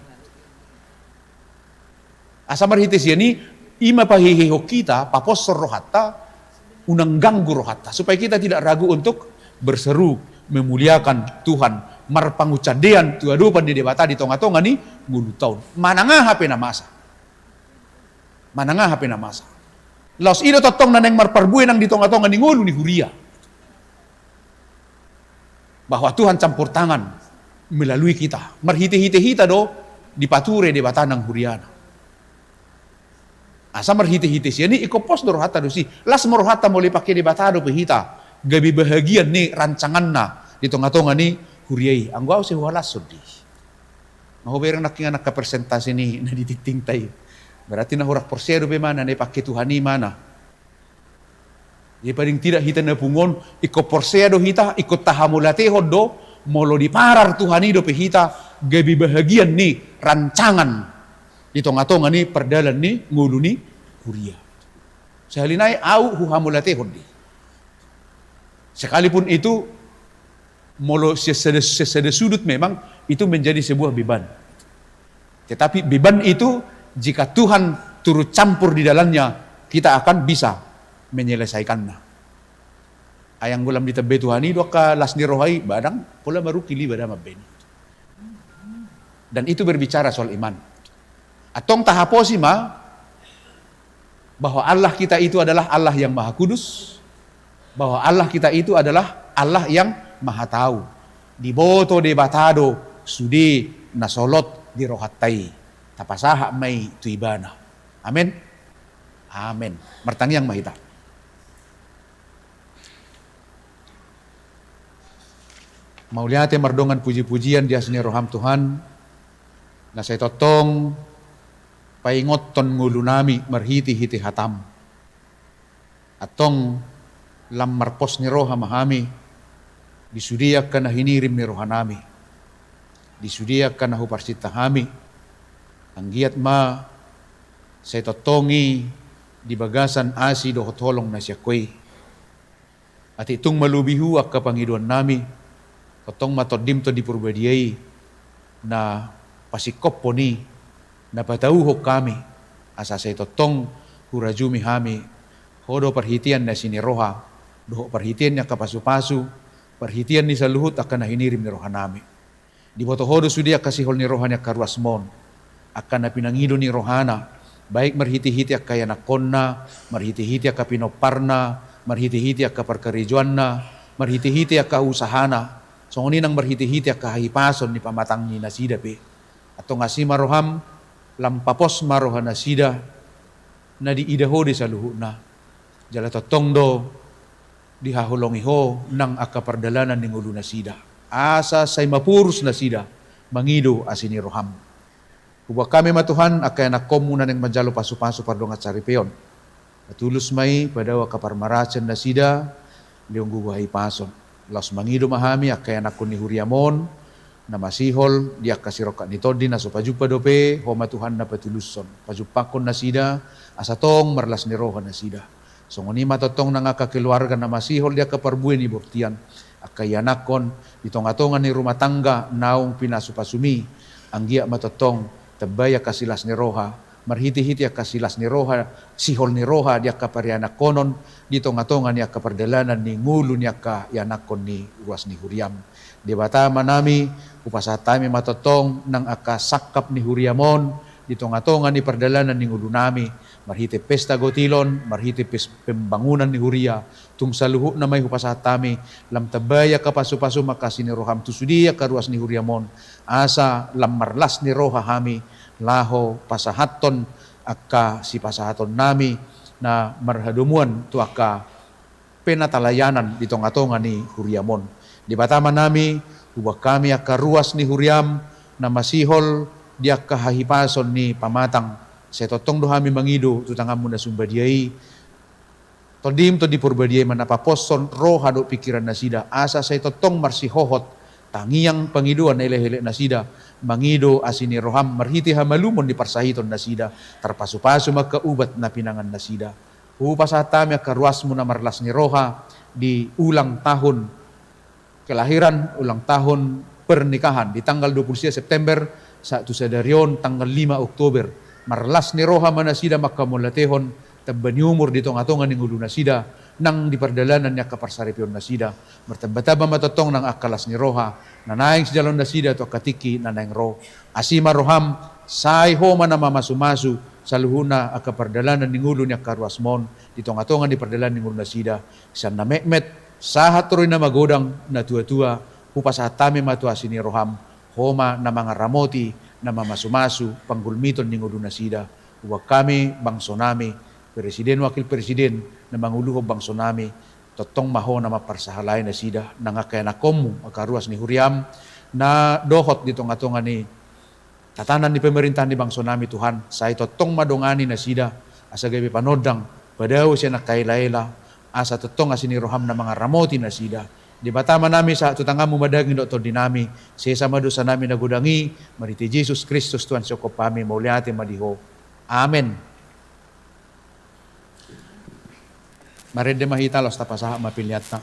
Asa marhite sian i, i ma paheheon hita, paposhon rohanta, unang ganggu rohanta, supaya kita tidak ragu untuk berseru memuliakan Tuhan, marpangunsandean tu adopan ni Debata di tongatonga ni ngolunta on. Manang aha pe na masa. Manang aha pe na masa. Laos i do tongtong na naeng marparbue nang di tongatonga ni ngolu ni huria. Bahwa Tuhan campur tangan melalui kita. Marhitehite hita do dipature Debata nang huriana. Asa marhitehite sian i ingkon pos do rohanta dosi. Las ma rohanta molo dipangke Debata dope hita gabe bahagian ni rancanganna di tongatonga ni huria i. Anggo au sai huhalashon do i. Nga hubereng nangkin angka persentase ni na di tingtingta i. Berarti na hurang porsea dope ma na dipangke Tuhan i ma na. Jadi paling tidak hita na pungu on ingkon porsea do hita, ingkon tahamauliatehon do, molo diparar Tuhan i dope hita gabe bahagian ni rancangan di tongatonga ni pardalan ni ngolu ni huria. Sahali nai au huhamauliatehon do i. Sekalipun itu molo sian sada, sian sada sudut memang itu menjadi sebuah beban. Tetapi beban itu jika Tuhan turut campur di dalamnya, kita akan bisa menyelesaikannya. Ai anggo lam ditambai Tuhan i do angka las ni roha i, ba ndang pola marungkil iba da mambaen i. Dan itu berbicara soal iman. Antong tahaposi ma bahwa Allah kita itu adalah Allah yang Maha Kudus, bahwa Allah kita itu adalah Allah yang Maha Tahu. Diboto Debata do sude na solot di rohanta i. Tapasahat ma i tu Ibana. Amen. Amen. Martangiang ma hita. Mauliate mardongan pujipujian di asi ni roham Tuhan, na sai tongtong paingothon ngolunami marhitehite hatam. Antong lam marpos ni roha ma hami di sude angka na hinirim ni rohanami, di sude angka na huparsinta hami, anggiat ma sai tongtong i di bagasan asi dohot holong na sian Ho i. Atik tung malobi Ho angka pangidoannami, tongtong ma Tondim Tondi Parbadia i na pasingkophon i, na patauhon hami, asa sai tongtong hurajumi hami Ho do parhitean ni asi ni roha dohot parhitean ni angka pasupasu, parhitean ni saluhut angka na hinirim ni rohanami. Diboto Ho do sude angka sihol ni roha ni angka ruasmon, angka na pinangido ni rohana, baik marhitehite angka ianakhonna, marhitehite angka pinomparna, marhitehite angka parkarejoanna, marhitehite angka usahana, songon i nang marhitehite angka hahipason ni pamatang ni nasida pe. Antong asi ma roham, lam papos ma roha nasida, na diida Ho do i saluhutna. Jala tongtong do dihaholongi Ho nang angka pardalanan ni ngolu nasida, asa sai maporus nasida mangido asi ni roham. Huboan hami ma Tuhan angka ianakhonmu na naeng manjalo pasupasu pardongan saripeon. Patulus ma i, padao angka parmarasian nasida, lehon gogo hahipason. Laos mangido ma hami angka ianakhon ni huriam on, na masihol di angka sirongkap ni tondi na so pajumpang dope, Ho ma Tuhan na patulushon, pajumpangkon nasida, asa tong marlas ni roha nasida. Songon i ma tongtong nang angka keluarga na masihol di angka parbue ni bortian, angka ianakhon di tongatonga ni rumah tangga naung pinasupasumi, anggiat ma tongtong tambai angka silas ni roha, marhitehite angka silas ni roha, sihol ni roha di angka parianakhonon, di tongatonga ni angka pardalanan ni ngolu ni angka ianakhon ni ruas ni huriam. Debata Amanami, hupasahat hami ma tongtong nang angka sangkap ni huriam on, di tongatonga ni pardalanan ni ngolunami, marhite pesta gotilon, marhite pes-, pembangunan ni huria, tung saluhutna ma i hupasahat hami, lam tambai angka pasupasum, angka asi ni roham tu sude angka ruas ni huriam on, asa lam marlas ni roha hami, laho pasahathon angka sipasahatonnami na marhadomuan tu angka penatalayanan di tongatonga ni huriam on. Debata Amanami, huboan hami angka ruas ni huriam na masihol di angka hahipason ni pamatang, Sai tongtong do hami mangido tu tanganmu na sumbadia i. Tondim, Tondi Porbadia i ma na paposhon roha dohot pingkiran nasida, asa sai tongtong marsihohot tangiang pangidoan elek-elek nasida, mangido asi ni roham marhite hamalumon ni parsahiton nasida, tarpasupasu ma angka ubat na pinangan nasida. Hupasahat hami angka ruasmu na marlas ni roha di ulang tahun kelahiran, ulang tahun pernikahan di tanggal dua puluh sia September, sahat tu sadari on tanggal lima Oktober. Marlas ni roha ma nasida manghamauliatehon tamba ni umur di tonga-tonga ni ngolu nasida, nang di pardalanan ni angka parsaripeon nasida. Martamba-tamba ma tongtong nang angka las ni roha na naeng sijaloon nasida tu angka tingki na naeng ro. Asi ma roham, sai ho ma na mamasu-masu saluhutna angka pardalanan ni ngolu ni angka ruasmon di tonga-tonga ni pardalanan ni ngolu nasida. Sian na metmet sahat tu na magodang, na tua-tua, hupasahat hami ma tu asi ni roham, ho ma na mangaramoti, na mamasu-masu panggulmiton ni ngolu nasida. Huboan hami bangso nami, presiden, wakil presiden, na manguluhon bangso nami, tongtong ma ho na mamparsahalai nasida, nang angka ianakhonmu, angka ruas ni huriam, na dohot di tonga-tonga ni tatanan ni pemerintahan ni bangso nami, Tuhan, sai tongtong ma dongani nasida, asa gabe panondang, padao sian angka ela-ela, asa tongtong asi ni roham na mangaramoti nasida. Debata Ama nami, sahat tu tanganmu ma daging dohot tondi nami, sesa ma dosa nami na godang i, marhite Jesus Kristus Tuhan sihop hami, mauliate ma di ho. Amen. Marende ma hita laos tapasahat ma peleanta.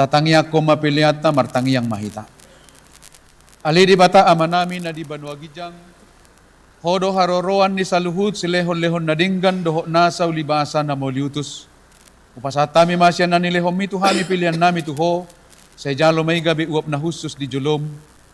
Tatangiangkon ma peleanta, martangiang ma hita. Ale Debata Amanami na di banua ginjang, Ho do haroroan ni saluhut silehonlehon na denggan dohot nasa ulibasa na mauliutus. Hupasahat hami ma sian na nilehonMi tu hami peleannami tu Ho, sai jalo ma i gabe uap na hushus di joloM,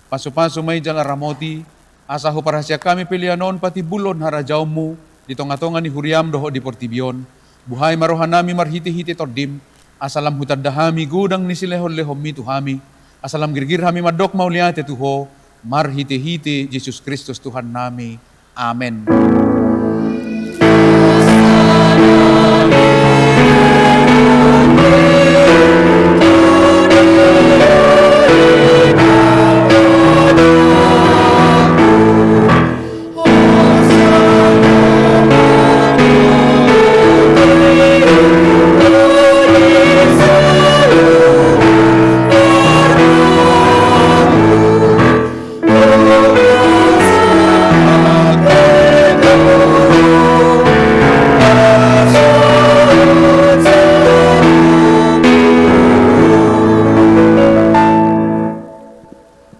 pasupasu ma i jala ramoti, asa huparhaseang hami pelean on patimbulhon harajaonMu di tongatonga ni huriaM dohot di portibi on. Buhai ma rohanami marhitehite TondiM, asa lam hutanda hami godang ni silehonlehonMi tu hami, asa lam girgir hami mandok mauliate tu Ho, marhitehite Jesus Kristus Tuhannami. Amen.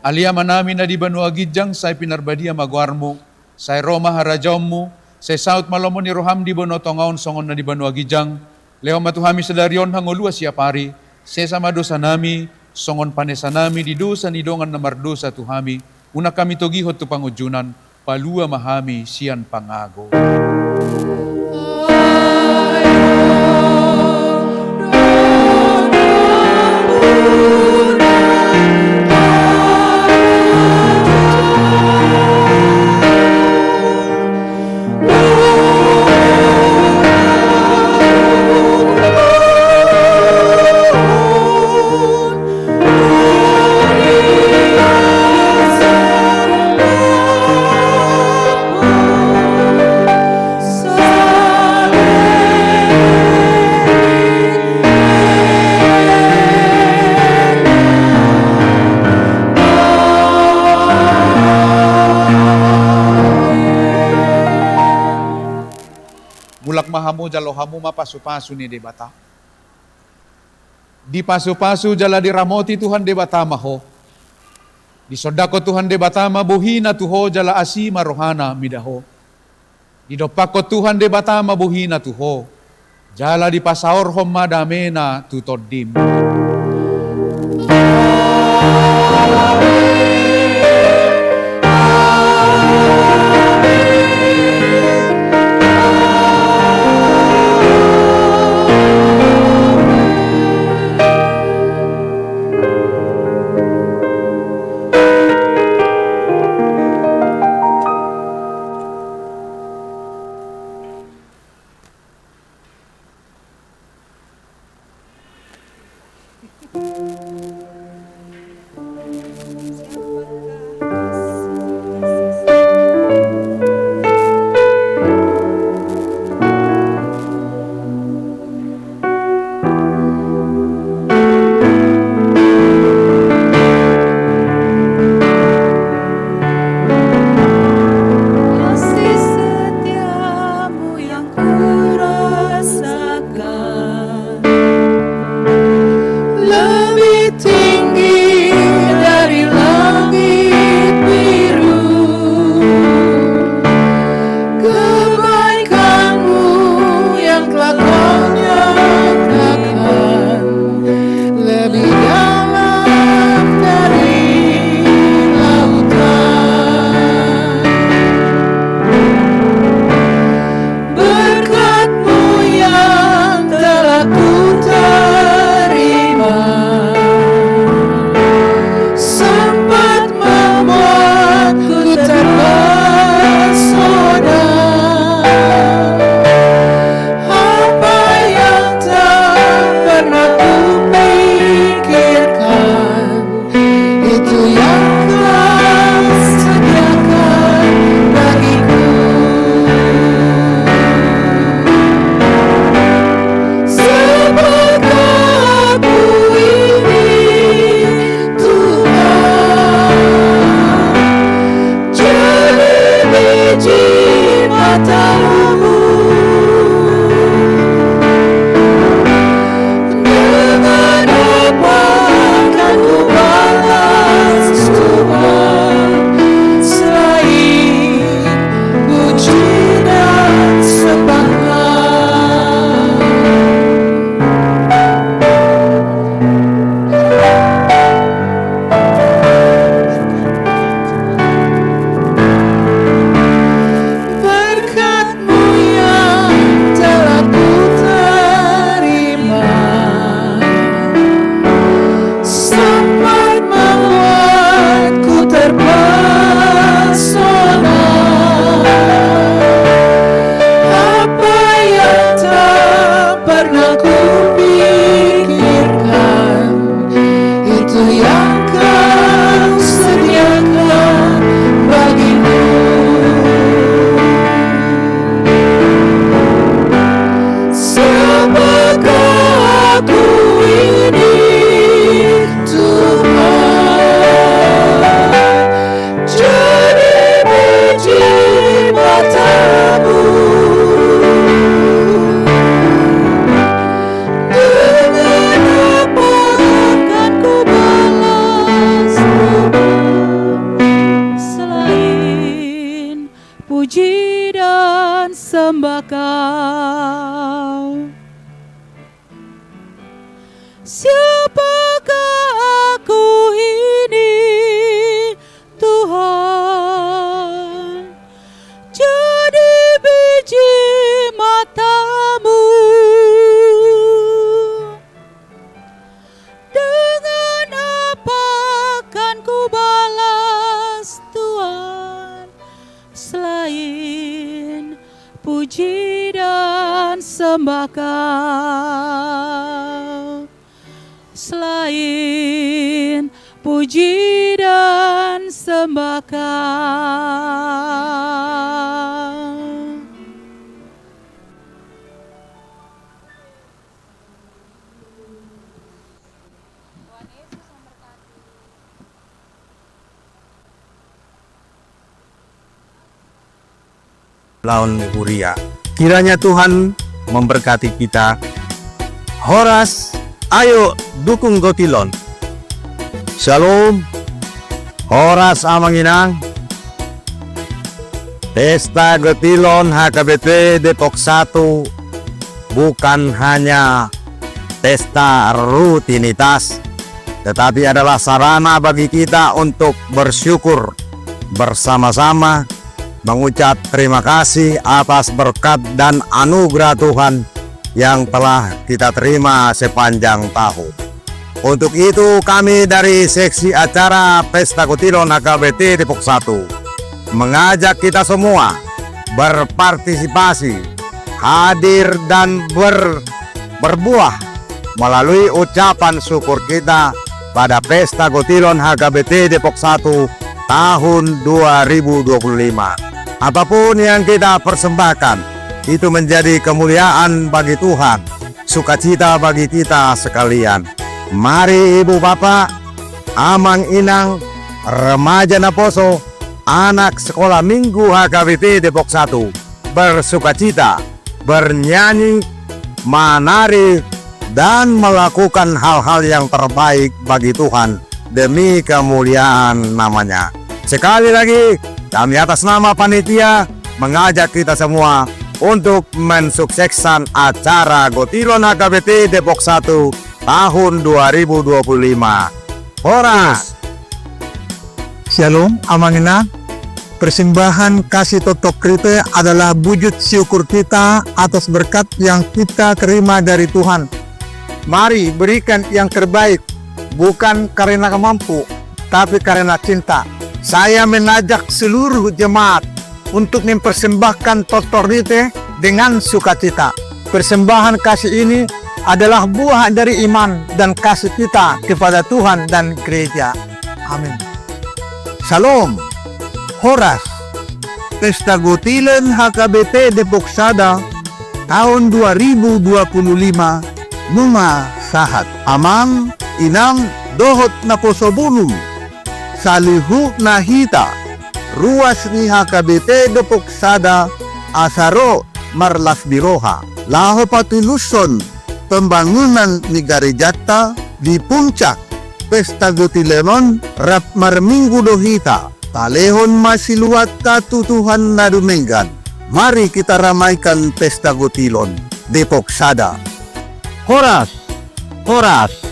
Ale Amanami na di banua ginjang, sai pinarbadia ma goarMu, sai ro ma harajaonMu, sai saut ma lomo ni rohaM di banua tonga on songon na di banua ginjang. Lehon ma tu hami sadari on hangoluan siapari, sesa ma dosanami, songon panesanami di dosa ni dongan na mardosa tu hami, unang hami togihon tu pangunjunan, palua ma hami sian pangago. Mulak ma hamu, jalo hamu ma pasupasu ni Debata. Dipasupasu jala diramoti Tuhan Debata ma ho. Disondangkon Tuhan Debata ma bohina tu ho jala asi ma rohana mida ho. Didompakkon Tuhan Debata ma bohina tu ho, jala dipasaorhon ma damena tu tondim. Kasih setiamu yang kurasakan lebih Siapakah aku ini, Tuhan? Jadi biji mata-Mu. Dengan apa kan kubalas, Tuhan, selain puji dan sembah Kau? Selain puji dan sembah Kau. Laon huria. Kiranya Tuhan memberkati kita. Horas, ayo dukung Gotilon. Shalom. Horas amang inang. Pesta Gotilon H K B P Depok satu bukan hanya pesta rutinitas, tetapi adalah sarana bagi kita untuk bersyukur bersama-sama, mengucap terima kasih atas berkat dan anugerah Tuhan yang telah kita terima sepanjang tahun. Untuk itu, kami dari Seksi Acara Pesta Gotilon H K B T Depok satu mengajak kita semua berpartisipasi, hadir, dan ber-, berbuah melalui ucapan syukur kita pada Pesta Gotilon H K B T Depok satu tahun dua ribu dua puluh lima. Apapun yang kita persembahkan, itu menjadi kemuliaan bagi Tuhan, sukacita bagi kita sekalian. Mari ibu bapak, amang inang, remaja naposo, anak sekolah minggu H K B P Depok satu, bersukacita, bernyanyi, menari, dan melakukan hal-hal yang terbaik bagi Tuhan demi kemuliaan nama-Nya. Sekali lagi, kami atas nama panitia mengajak kita semua untuk mensukseskan acara Gotilon H K B T Depok satu tahun dua ribu dua puluh lima. Horas. Shalom, amang inang. Persembahan kasih totok rite adalah wujud syukur kita atas berkat yang kita terima dari Tuhan. Mari berikan yang terbaik, bukan karena mampu, tapi karena cinta. Saya mengajak seluruh jemaat untuk mempersembahkan totok rite dengan sukacita. Persembahan kasih ini adalah buah dari iman dan kasih kita kepada Tuhan dan gereja. Amin. Shalom. Horas. Pesta Gotilon H K B T Depok Sada tahun dua ribu dua puluh lima nunga sahat. Amang, inang, dohot naposobunong, saluhutna hita, ruas ni H K B T Depok Sada, asa ro marlas ni roha laho patulushon pembangunan ni garejanta. Di puncak Pesta Gotilon on rap marminggu do hita, talehon ma siluanta tu Tuhan na dumenggan. Mari kita ramaikan Pesta Gotilon Depok Sada. Horas, horas.